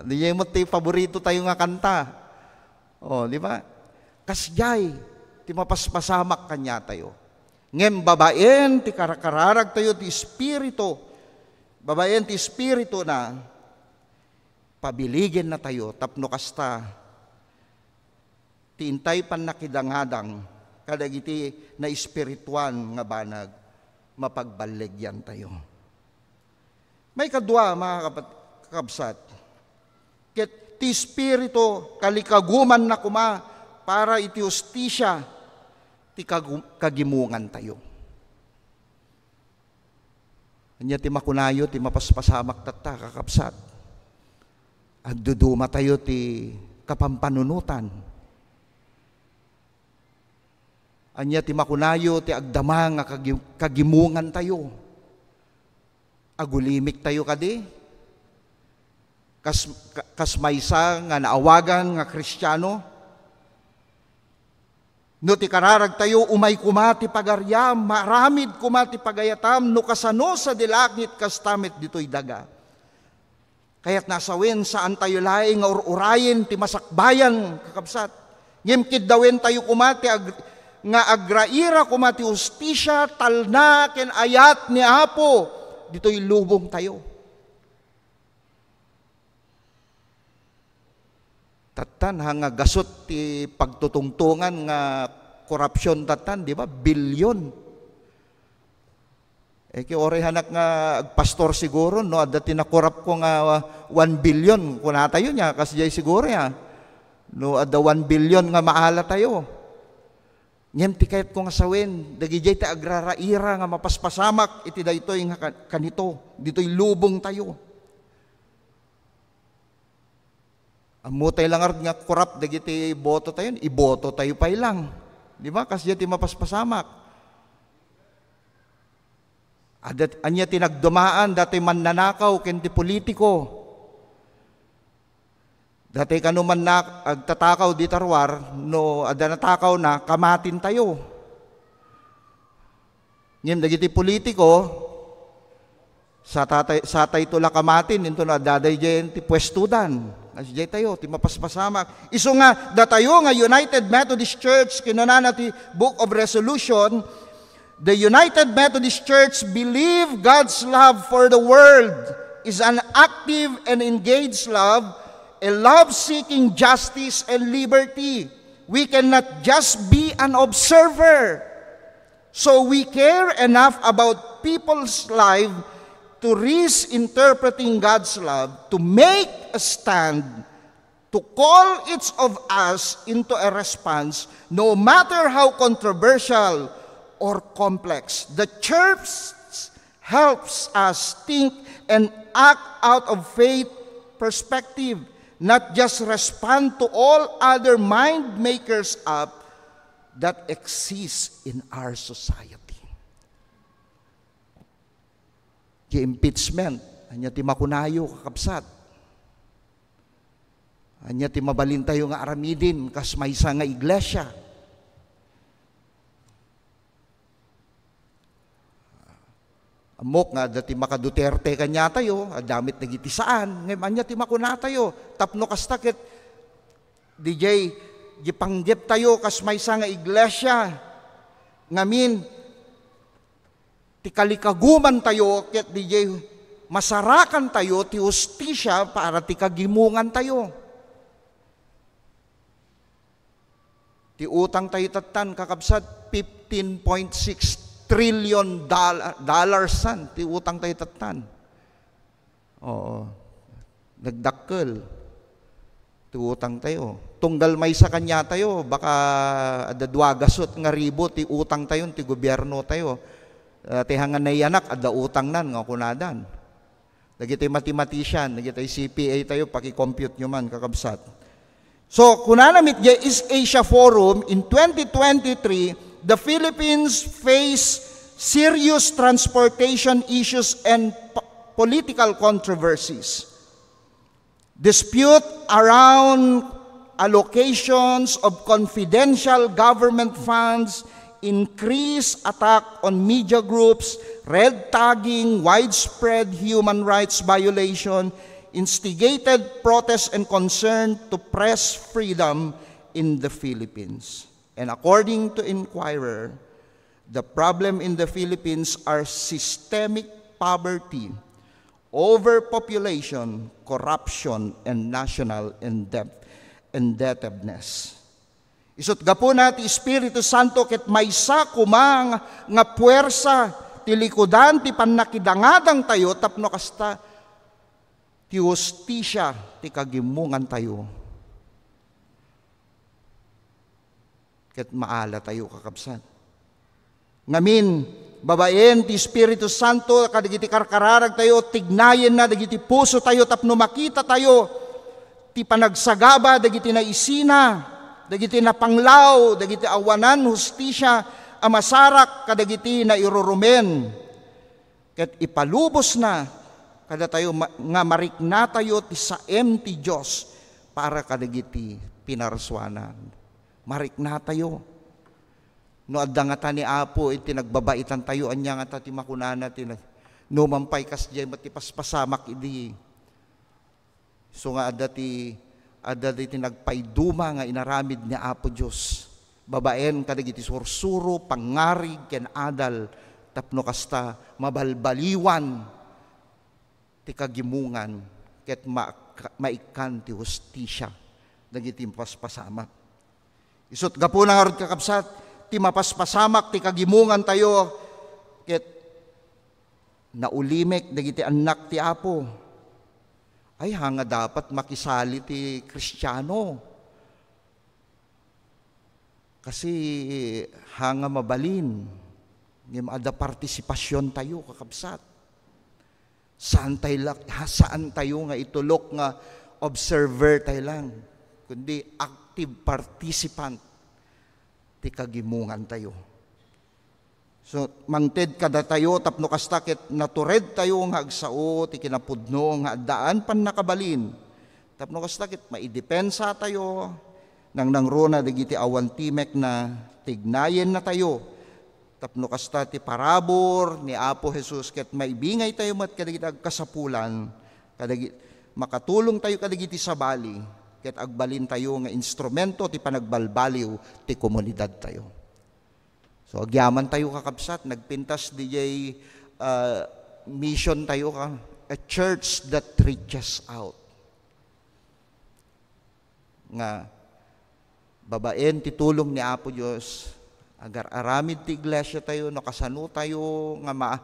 Diay met ti paborito tayo nga kanta. Oh, di ba? Kasdiay ti mapaspasamak kaniatayo. Ngem babaen ti karakararagtayo ti Espiritu, babaen ti Espirituna, pabiligennatayo tapno kasta ti intay pannakidangadang kadagiti naespirituan nga banag, mapagballegiantayo. Maikadua, mga kapat-, kakabsat, ket ti Espiritu, kalikagumanna koma para iti hustisia ti kagu-, kagimongantayo. Ania ti makunayo ti mapaspasamak tatta, kakabsat? Agdudumatayo ti kapampanunotan. Ania ti makunayo ti agdama nga kagi-, kagimongantayo? Agulimiktayo kadi? Kas, ka-, kas maysa nga naawagan nga Kristiano? No ti kararagtayo, umay koma ti pagariam, maaramid koma ti pagayatam, no kasano sadi langit, kasta met ditoy daga. Kayatna a sawen, saantayo laeng nga ur-urayen ti masakbayan, kakabsat. Ngem kiddawentayo koma ti ag-, nga agraira koma ti hustisia, talna, ken ayat ni Apo ditoy lubongtayo. Tattan, ha, nga gasut ti pagtutungtongan nga korupsyon tattan, di ba? Bilyon. Eh, ki oray hanak nga agpastor siguro, no, adda ti nakurap ko nga, uh, one billion, kunatayo nia, kasdiay siguro, ya. No, adda one billion nga maalatayo. Ngem ti kayatko nga sawen, dagidiay ti agraraira nga mapaspasamak iti daytoy nga kan-, kanito, ditoy lubongtayo. Ammotay la ngarud nga korap dagiti bototayo, ibototayo pay lang. Di ba? Kasdiay ti mapaspasamak. Adda, ania ti nagdumaan, datoy mannanakaw ken ti politiko. Datoy kano mannak-, agtatakaw ditoy ruar, no adda natakawna, kamatintayo. Ngem dagiti politiko, satay-, satayto la kamatin, intono adda daydiay ti puestodan. Kasdiaytayo, ti mapaspasamak. Isu nga, datayo nga United Methodist Church, kinunana ti Book of Resolution, "The United Methodist Church believe God's love for the world is an active and engaged love, a love seeking justice and liberty. We cannot just be an observer." So we care enough about people's life to risk interpreting God's love, to make a stand, to call each of us into a response, no matter how controversial or complex. The church helps us think and act out of faith perspective, not just respond to all other mind makers up that exist in our society. Ti impeachment, ania ti makunayo, kakabsat? Ania ti mabalintayo nga aramiden kas maysa nga iglesia? Ammok nga adda ti maka-Duterte kaniatayo, adda met dagiti saan, ngem ania ti makunatayo? Tapno kasta ket didiay, di panggeptayo kas maysa nga iglesia ngamin, ti kalikagumantayo ket didiay masarakantayo ti hustisia para ti kagimongantayo. Ti utangtayo tattan, kakabsat, fifteen point six trillion doll-, dollars san ti utangtayo tattan. Oo. Nagdakkel ti utangtayo. Tunggal maysa kaniatayo, baka adda dua gasut nga ribu ti utangtayo ti gobiernotayo. Ah, ti hangan nayanak, adda utangnan nga kunadan. Dagiti mathematician, dagiti C P A tayo, paki-compute nyo man, kakabsat. So, kunana met diay East Asia Forum, in twenty twenty-three, the Philippines face serious transportation issues and po-, political controversies. Dispute around allocations of confidential government funds, increased attack on media groups, red tagging, widespread human rights violation, instigated protests and concern to press freedom in the Philippines. And according to Inquirer, The problem in the Philippines are systemic poverty, overpopulation, corruption, and national indebt-, indebtedness. Isut' gapuna ti Espiritu Santo ket maysa koma nga, nga puwersa ti likudan ti pannakidangadangtayo tapno kasta ti hustisia ti kagimmungantayo. Ket maalatayo, kakabsat. Ngamin, babaen ti Espiritu Santo kadagiti karkararagtayo, tignayenna dagiti pusotayo tapno makitatayo ti panagsagaba dagiti naisina, dagiti napanglaw, dagiti awanan hustisia a masarak kadagiti nairurumen. Ket ipalubosna kadatayo ma-, nga mariknatayo ti saem ti Dios para kadagiti pinarsuanan. Mariknatayo. No adda ngata ni Apo iti nagbabaitantayo, ania ngata ti makunana ti nag-, no man pay kasdiay met ti paspasamak idi. So nga adda ti, adda ti nagpaiduma nga inaramid ni Apo Dios babaen kadagiti sursuro, pangngarig, ken adal, tapno kasta mabalbaliwan ti kagimongan ket ma-, maikkan ti hustisia dagiti mapaspasamak. Isut' gapuna ngarud, kakabsat, ti mapaspasamak ti kagimongantayo ket naulimek dagiti annak ti Apo. Ay, haan nga dapat makisali ti Kristiano. Kasi haan nga mabalin, ngem adda partisipasiontayo, kakabsat. Saantayo la-, ha, saantayo nga itulok nga observer tayo lang, kundi active participant ti kagimongantayo. So, mangted kadatayo tapno kasta ket naturedtayo nga agsao ti kinapudno nga addaan pannakabalin. Tapno kasta ket maidepensatayo, nangnangruna dagiti awan timekna, tignayennatayo. Tapno kasta ti parabur ni Apo Jesus ket maibingaytayo met kadagiti agkasapulan, kadagi-, makatulongtayo kadagiti sabali, ket agbalintayo nga instrumento ti panagbalbaliw ti komunidadtayo. So, agyamantayo, kakabsat, nagpintas diay, ah, mission tayo ka, a church that reaches out. Nga, babaen ti tulong ni Apo Dios, agar-aramid ti iglesia tayo, no kasano tayo nga ma-,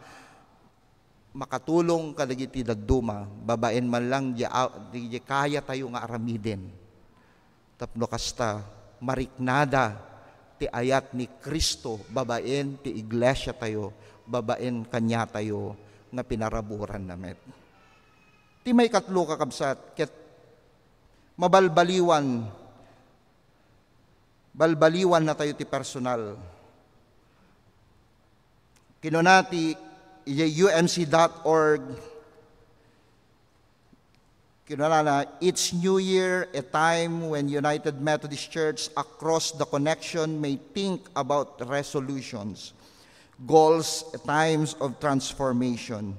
makatulong kadagiti dadduma, babaen man lang di, di, di kaya tayo nga aramiden. Tapno kasta, mariknada ti ayat ni Cristo babaen ti iglesia tayo, babaen kaniatayo nga pinaraburanna met. Ti maikatlo, kakabsat, ket mabalbaliwan, balbaliwannatayo ti personal. Kinuna ti idiay U M C dot org, kinunana, "It's New Year, a time when United Methodist Church across the connection may think about resolutions, goals, times of transformation."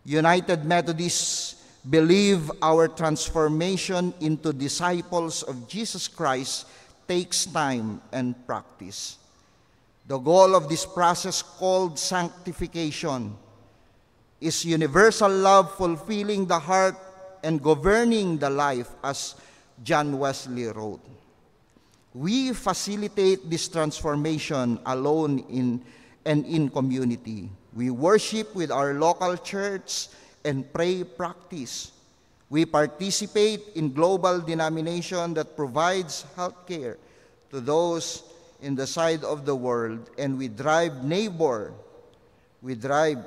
United Methodists believe our transformation into disciples of Jesus Christ takes time and practice. The goal of this process, called sanctification, is universal love fulfilling the heart and governing the life, as John Wesley wrote. We facilitate this transformation alone in, and in community. We worship with our local church and pray practice. We participate in global denomination that provides healthcare to those in the side of the world, and we drive neighbor, we drive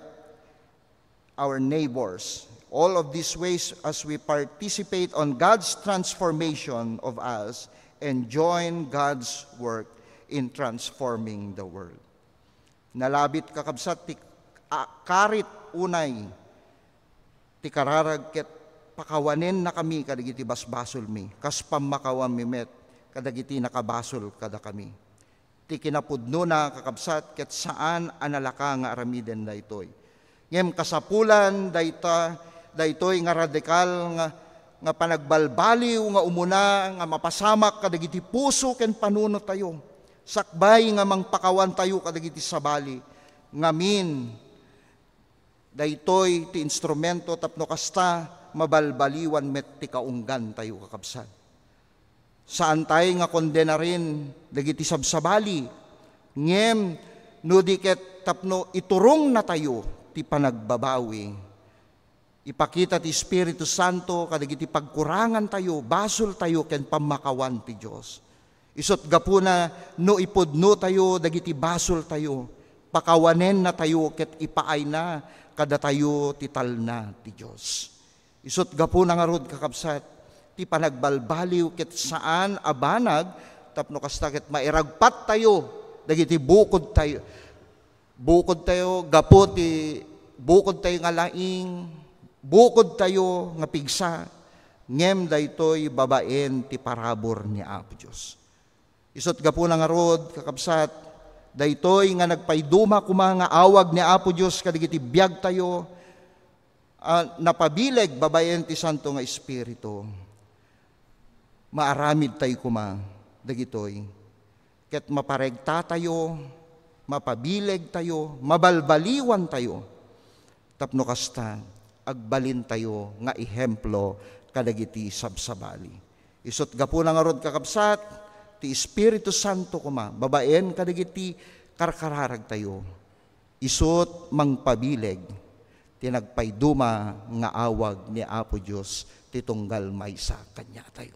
our neighbors. All of these ways as we participate on God's transformation of us and join God's work in transforming the world. Nalabit, kakabsat, ti, a, karit unay ti kararag ket pakawanennakami kadagiti basbasolmi, kas pammakawanmi met kadagiti nakabasol kadakami. Ti kinapudnona, kakabsat, ket saan a nalaka nga aramiden daytoy. Ngem kasapulan dayta, daytoy nga radikal nga, nga panagbalbaliw nga umuna nga mapasamak kadagiti puso ken panunotayo. Sakbay nga mangpakawantayo kadagiti sabali, ngamin, daytoy ti instrumento tapno kasta mabalbaliwan met ti kaunggantayo, kakabsat. Saantay nga kondenaren dagiti sabsabali, ngem no di ket tapno iturongnatayo ti panagbabawi, ipakita ti Espiritu Santo kadagiti pagkurangantayo, basoltayo ken pammakawan ti Dios. Isut' gapuna no ipudnotayo dagiti basoltayo, pakawanennatayo ket ipaayna kadatayo ti talna ti Dios. Isut' gapuna ngarud, kakabsat, ti panagbalbaliw ket saan a banag tapno kasta ket mairagpattayo dagiti bukodtayo, bukodtayo gapu ti bukodtayo nga laing, bukodtayo nga pigsa, ngem daytoy babaen ti parabur ni Apo Dios. Isut' gapuna ngarud, kakabsat, daytoy nga nagpaiduma koma nga awag ni Apo Dios kadagiti biagtayo, a napabileg babaen ti Santo nga Espiritu. Maaramidtayo koma dagitoy. Ket maparegtatayo, mapabilegtayo, mabalbaliwantayo. Tapno kasta, agbalintayo nga ehemplo kadagiti sabsabali. Isut' gapuna ngarud, kakabsat, ti Espiritu Santo koma, babaen kadagiti karkararagtayo. Isut' mangpabileg ti nagpaiduma nga awag ni Apo Dios ti tunggal maysa kaniatayo.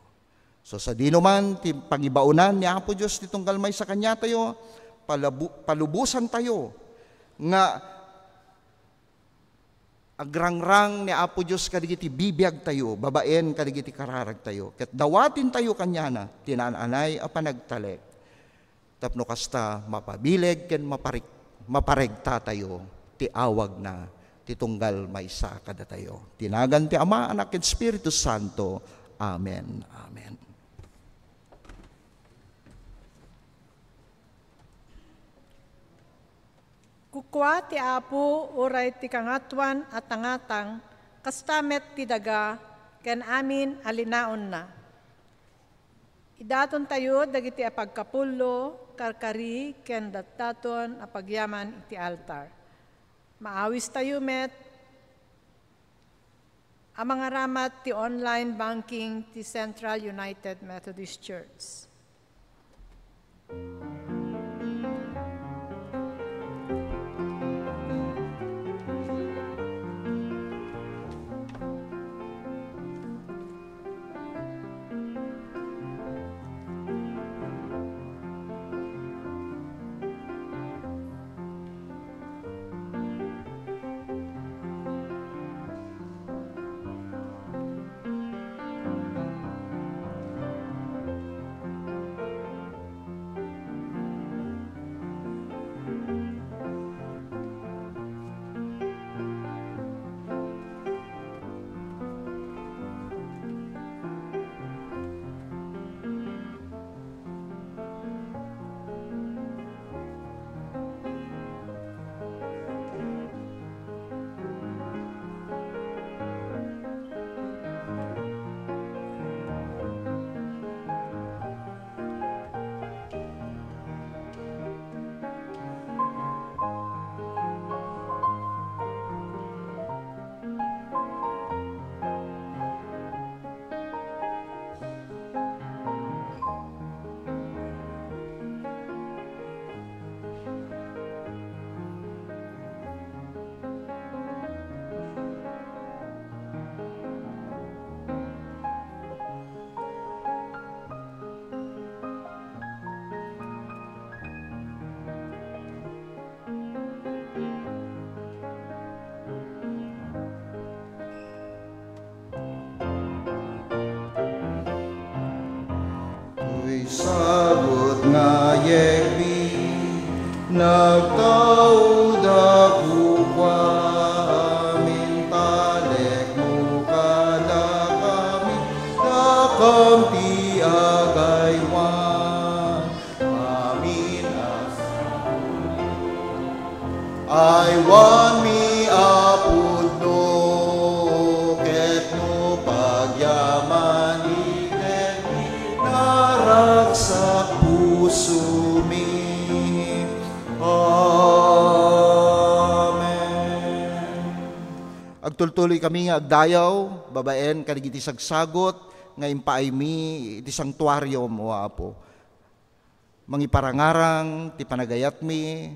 So, sadino man ti pangibaonan ni Apo Dios ti tunggal maysa kaniatayo, palabu-, palubosantayo nga agrangrang ni Apo Dios kadagiti bibiagtayo, babaen kadagiti kararagtayo, ket dawatintayo kaniana ti naan-anay a panagtalek. Tapno kasta, mapabileg ken maparik-, maparegtatayo ti awagna ti tunggal maysa kadatayo. Ti nagan ti Ama, Anak, ken Espiritu Santo. Amen. Amen. Kukua ti Apo uray ti Kangatoan a tangatang, kasta met ti daga ken amin a linaonna. Idatontayo dagiti apagkapullo, karkari, ken datdaton a pagyaman iti altar. Maawistayo met a mangaramat ti online banking ti Central United Methodist Church. Toy sabut nga yegmi, nagtauda kukua, amin talekmo kadakami, dakam ti agaywan. Amin a Aywanmi a pudno, ket no pagyamanmi ket naragsak pusomi, Tultuloy kami nga agdayaw babaen kadagiti sagsagut nga impaaymi iti sanktuarium, O Apo. Mangiparangarang ti panagayatmi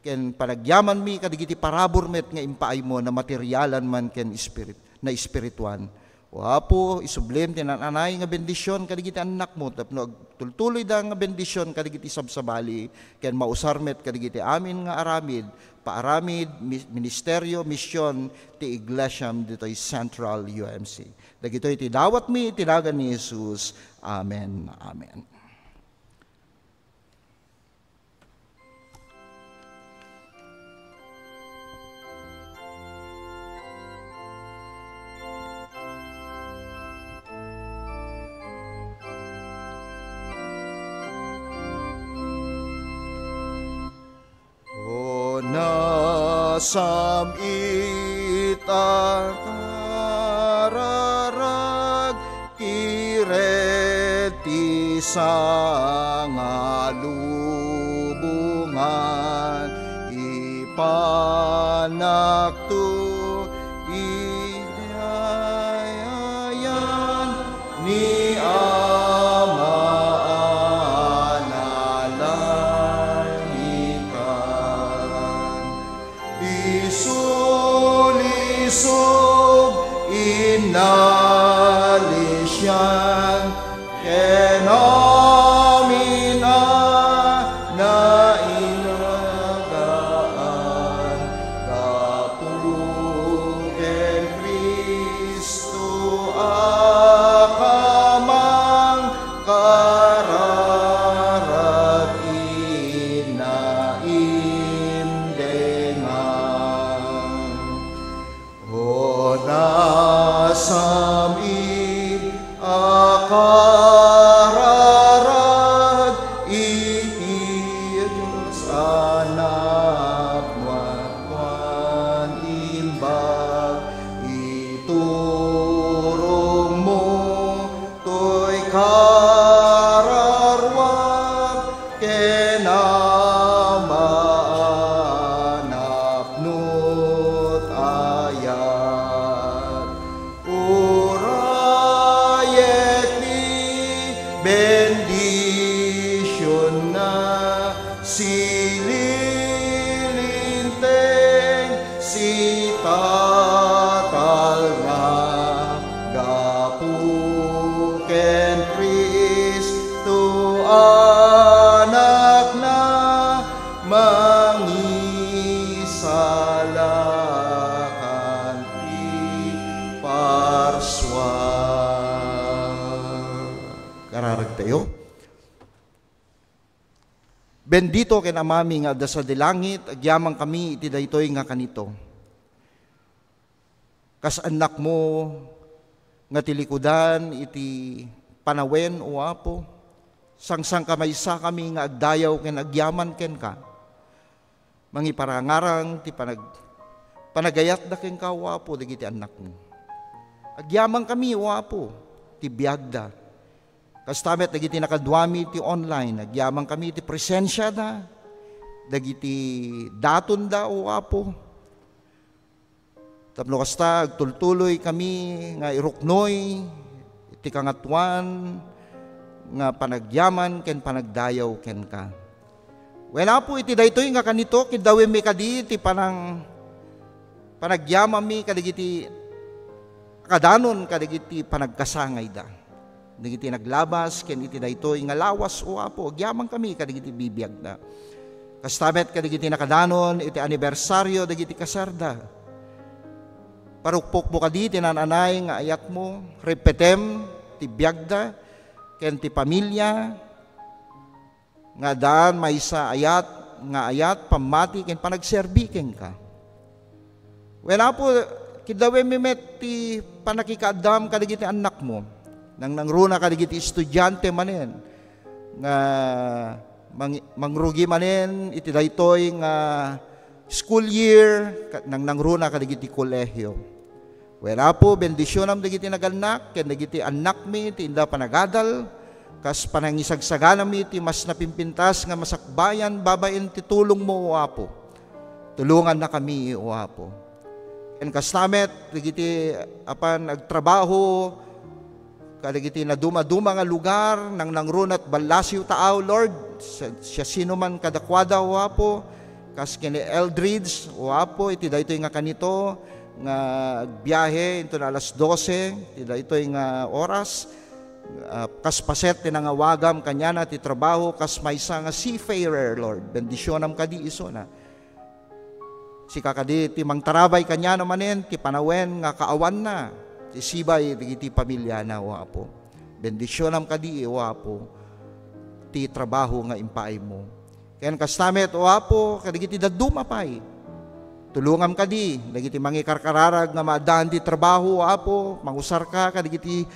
ken panagyamanmi kadagiti parabur met nga impaaymo, na materialan man ken espirit-, na espirituan. O Apo, isublim ti naan-anay nga bendision kadagiti annakmo tapno agtultuloyda nga bendision kadagiti sabsabali ken mausar met kadagiti amin nga aramid, paaramid, mi-, ministerio, mision ti Iglesiam ditoy Central U M C. Dagitoy ti dawatmi iti nagan ni Jesus. Amen. Amen. O nasam-it a kararag, kired ti sangalubongan, ipanakto idiay ayan ni Ama a nalangitan. Isulisog inalisian ken amin a nairagaan gapu ken Cristo a kamangkararag inaimdengan. O nasam-it a kararag iti Dios a napnuan imbag, iturongmo toy kararua ken Ama a napno't ayat. Urayek ti bendisionna, sililinteng, sitatalna gapu ken Cristo, Anakna, mangisalakan ti parsua. Kararagtayo. Bendito ken Amami nga adda sadi langit, agyamankami iti daytoy nga kanito. Kas annakmo nga tilikudan iti panawen, O Apo, sangsangkamaysakami nga agdayaw ken agyaman kenka. Mangiparangarang ti panag-, panagayatda kenka, O Apo, dagiti annakmo. Agyamankami, O Apo, ti biagda. Kasta met dagiti nakaduami ti online, agyamankami ti presensiada, dagiti datonda, O Apo. Tapno kasta, agtultuloy kami nga iruknoy iti kangatoan nga panagyaman ken panagdayaw kenka. Wen, Apo, iti daytoy nga kanito, kiddawemmi kadi ti panang-, panagyamanmi kadagiti kadanon kadagiti panagkasangayda. Dagiti naglabas ken iti daytoy nga lawas, O Apo, agyamankami kadagiti bibiagda. Kasta met kadagiti nakadanon iti anibersario dagiti kasarda. Parukpokmo kadi ti naan-anay nga ayatmo, repetem ti biagda ken ti pamilia, nga addaan maysa ayat nga ayat, pammati ken panagserbi kenka. Wen, Apo, kiddawemmi met ti pannakikaaddam kadagiti annakmo. Nangnangruna kadagiti estudiante manen nga mang-, mangrugi manen iti daytoy nga school year, ka-, nangnangruna kadagiti kolehio. Wen, Apo, bendisionam dagiti nagannak ken dagiti annakmi ti inda panagadal, kas panangisagsaganami ti mas napimpintas nga masakbayan babaen ti tulongmo, O Apo. Tulongannakami, O Apo. Kasta met, dagiti apan agtrabaho kadagiti naduma-duma nga lugar, nangnangruna ti ballasiw taaw, Lord. Sa-, siasinoman kadakuada, O Apo, kas ken ni Eldridge, O Apo, iti daytoy nga kanito nga agbiahe inton alas dose, iti daytoy nga oras, ah, kas paset ti nangawagam kaniana ti trabaho, kas maysa nga seafarer, Lord. Bendisionam kadi isuna. Sika kadi ti mangtarabay kaniana manen ti panawen nga kaawanna ti sibay dagiti pamiliana, O Apo. Bendisionam kadi, O Apo, ti trabaho nga impaaymo. Ken kasta met, O Apo, kadagiti dadduma pay. Tulongam kadi, dagiti mangikarkararag nga maaddaan ti trabaho, O Apo, mangusarka kadagiti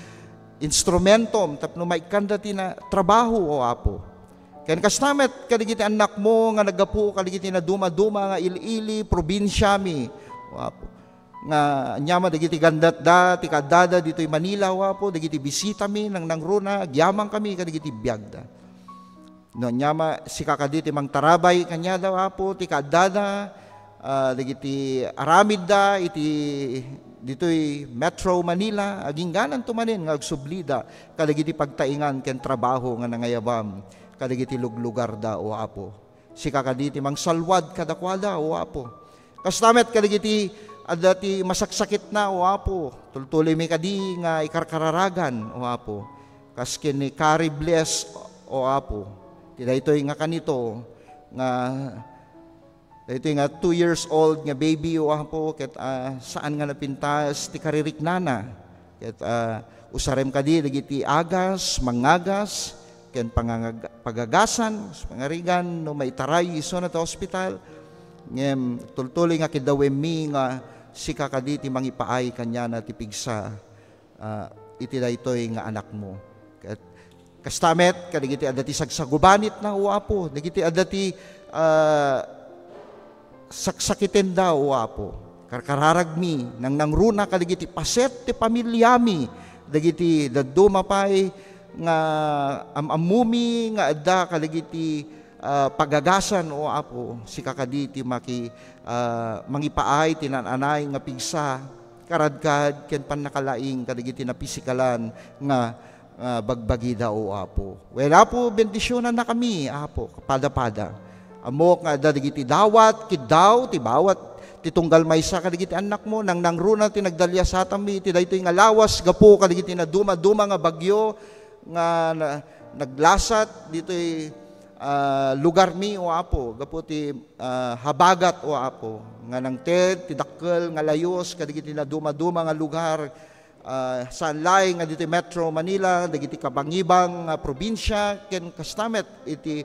instrumentom tapno maikkanda ti na-, trabaho, O Apo. Ken kasta met kadagiti annakmo nga naggapu kadagiti naduma-duma nga il-ili, probinsiami, O Apo. Nga aniama dagiti gandatda, ti kaaddada ditoy Manila, O Apo, dagiti bisitami, nangnangruna, agyamankami kadagiti biagda. No aniama, sika kadi ti mangtarabay kaniada, O Apo, ti kaaddada, ah, dagiti aramidda iti ditoy Metro Manila, aginggananto manen nga agsublida kadagiti pagtaingan ken trabaho nga nangayabam kadagiti luglugarda, O Apo. Sika kadi ti mangsalwad kadakuada, O Apo. Kasta met kadagiti adda ti masaksakitna, O Apo. Tultuloymi kadi nga ikarkararagan, O Apo. Kas ken ni Carrie Bless, O Apo. Ti daytoy nga kanito, nga daytoy nga two years old nga baby, O Apo, ket, ah, saan nga napintas ti kaririknana. Ket, ah, usarem kadi dagiti agas, mangagas, ken pangangag-, pagagasan, pangarigan no maitaray isuna ta ospital. Ngem tultuloy nga kiddawemmi nga sika kadi ti mangipaay kaniana ti pigsa, ah, iti daytoy nga anakmo. Ket kasta met kadagiti adda ti sagsagubanitna, O Apo, dagiti adda ti, ah, saksakitenda, O Apo. Karkararagmi, nangnangruna kadagiti paset ti pamiliami, dagiti dadduma pay nga am-ammumi nga adda kadagiti, ah, pagagasan, O Apo. Sika kadi ti maki-, ah, mangipaay ti naan-anay nga pigsa, karadkad, ken pannakalaing kadagiti napisikalan nga ah, bagbagida, O Apo. Wen, Apo, bendisionannakami, Apo, kapada-pada. Ammok nga adda dagiti dawat, kiddaw, ti bawat, ti tunggal maysa kadagiti annakmo, nangnangruna ti nagdaliasatanmi iti daytoy nga lawas gapu kadagiti naduma-duma nga bagyo nga na-, naglasat ditoy, ah, lugarmi, O Apo, gapu ti, ah, habagat, O Apo, nga nangted ti dakkel nga layus kadagiti naduma-duma nga lugar, ah, saan laeng nga ditoy Metro Manila, dagiti kabangibang nga probinsia, ken kasta met iti,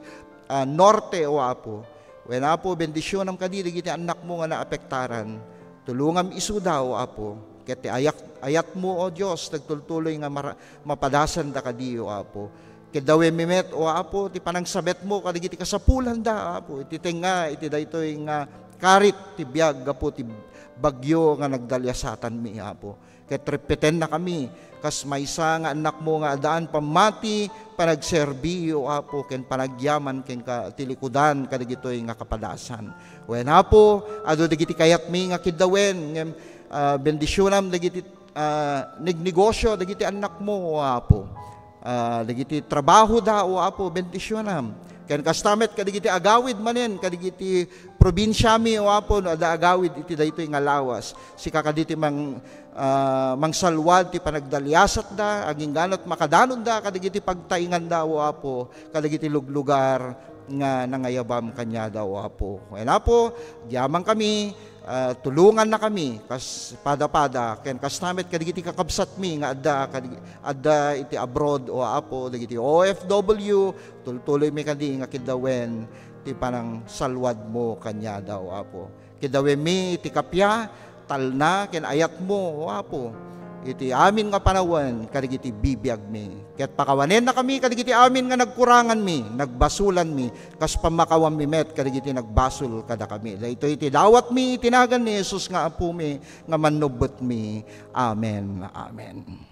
ah, norte, O Apo. Wen, Apo, bendisionam kadi dagiti annakmo nga naapektaran. Tulongam isuda, O Apo. Ket ti ayak-, ayatmo, O Dios, nagtultuloy nga mara-, mapadasanda kadi, O Apo. Ket dawemmi met, O Apo, ti panangsabetmo kadagiti kasapulanda, Apo, iti tengnga iti daytoy nga karit ti biag gapu ti bagyo nga nagdaliasatanmi, Apo. Ket repetennakami kas maysa nga annakmo nga addaan pammati, panagserbi, O Apo, ken panagyaman kenka ti likudan kadagitoy nga kapadasan. Wen, Apo, adu dagiti kayatmi nga kiddawen, ngem, ah, bendisionam dagiti, ah, negnegosio dagiti annakmo, O Apo. Ah, dagiti trabahoda, O Apo, bendisionam. Ken kasta met kadagiti agawid manen, kadagiti probinsiami, O Apo, no adda agawid iti daytoy nga lawas. Sika kadi ti mang-, ah, mangsalwad ti panagdaliasatda, agingganat makadanonda kadagiti pagtainganda, O Apo, kadagiti luglugar nga nangayabam kaniada, O Apo. Wen, Apo, agyamankami, ah, tulongannakami kas pada-pada, ken kasta met kadagiti kakabsatmi nga adda, kadag-, adda iti abroad, O Apo, dagiti O F W, tultuloymi kadi nga kiddawen ti panangsalwadmo kaniada, O Apo. Kiddawenmi iti kappia, talna, ken ayatmo, O Apo, iti amin nga panawen kadagiti bibiagmi. Ket pakawanennakami kadagiti amin nga nagkuranganmi, nagbasolanmi, kas pammakawanmi met kadagiti nagbasol kadakami. Daytoy ti dawatmi iti nagan ni Jesus nga Apomi nga Mannubbotmi. Amen. Amen.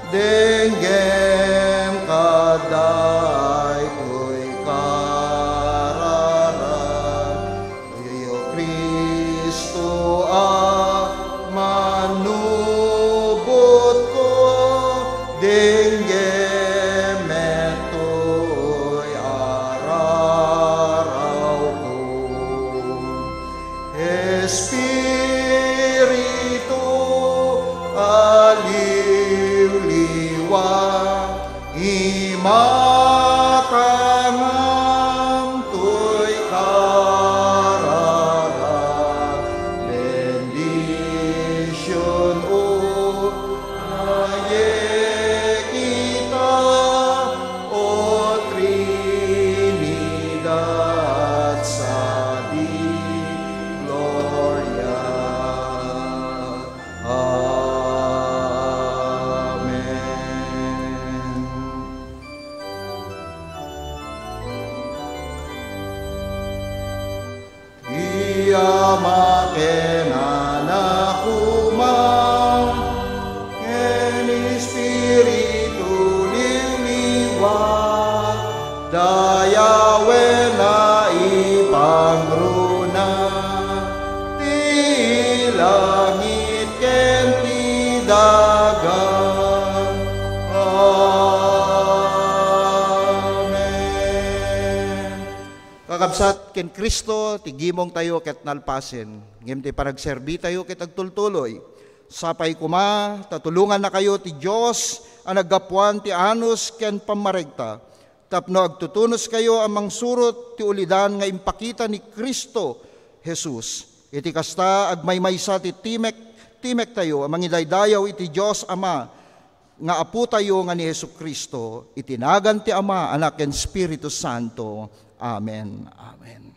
Denggem kadaytoy kararag, Io Cristo a manubotko, denggem met toy ararawko. Espiritu a liwliwa, imatangam toy kararag, bendision o Aye kita, O Trinidad Sadi Gloria. Amen. Ti Ama ken Anak koma, ken Espiritu Liwliwa, dayawen a ipangruna ti langit ken ti daga. Amen. Kakabsat, ken Cristo ti gimongtayo ket nalpasen. Ngem ti panagserbitayo ket agtultuloy. Sapay koma ta tulongannakayo ti Dios a naggapuan ti anus ken pammaregta, tapno agtutunoskayo a mangsurot ti ulidan nga impakita ni Cristo Jesus. Iti kasta, agmaymaysa ti timek-, timektayo a mangidaydayaw iti Dios Ama, nga Apotayo nga ni Jesu-Cristo, iti nagan ti Ama, Anak, ken Espiritu Santo. Amen. Amen.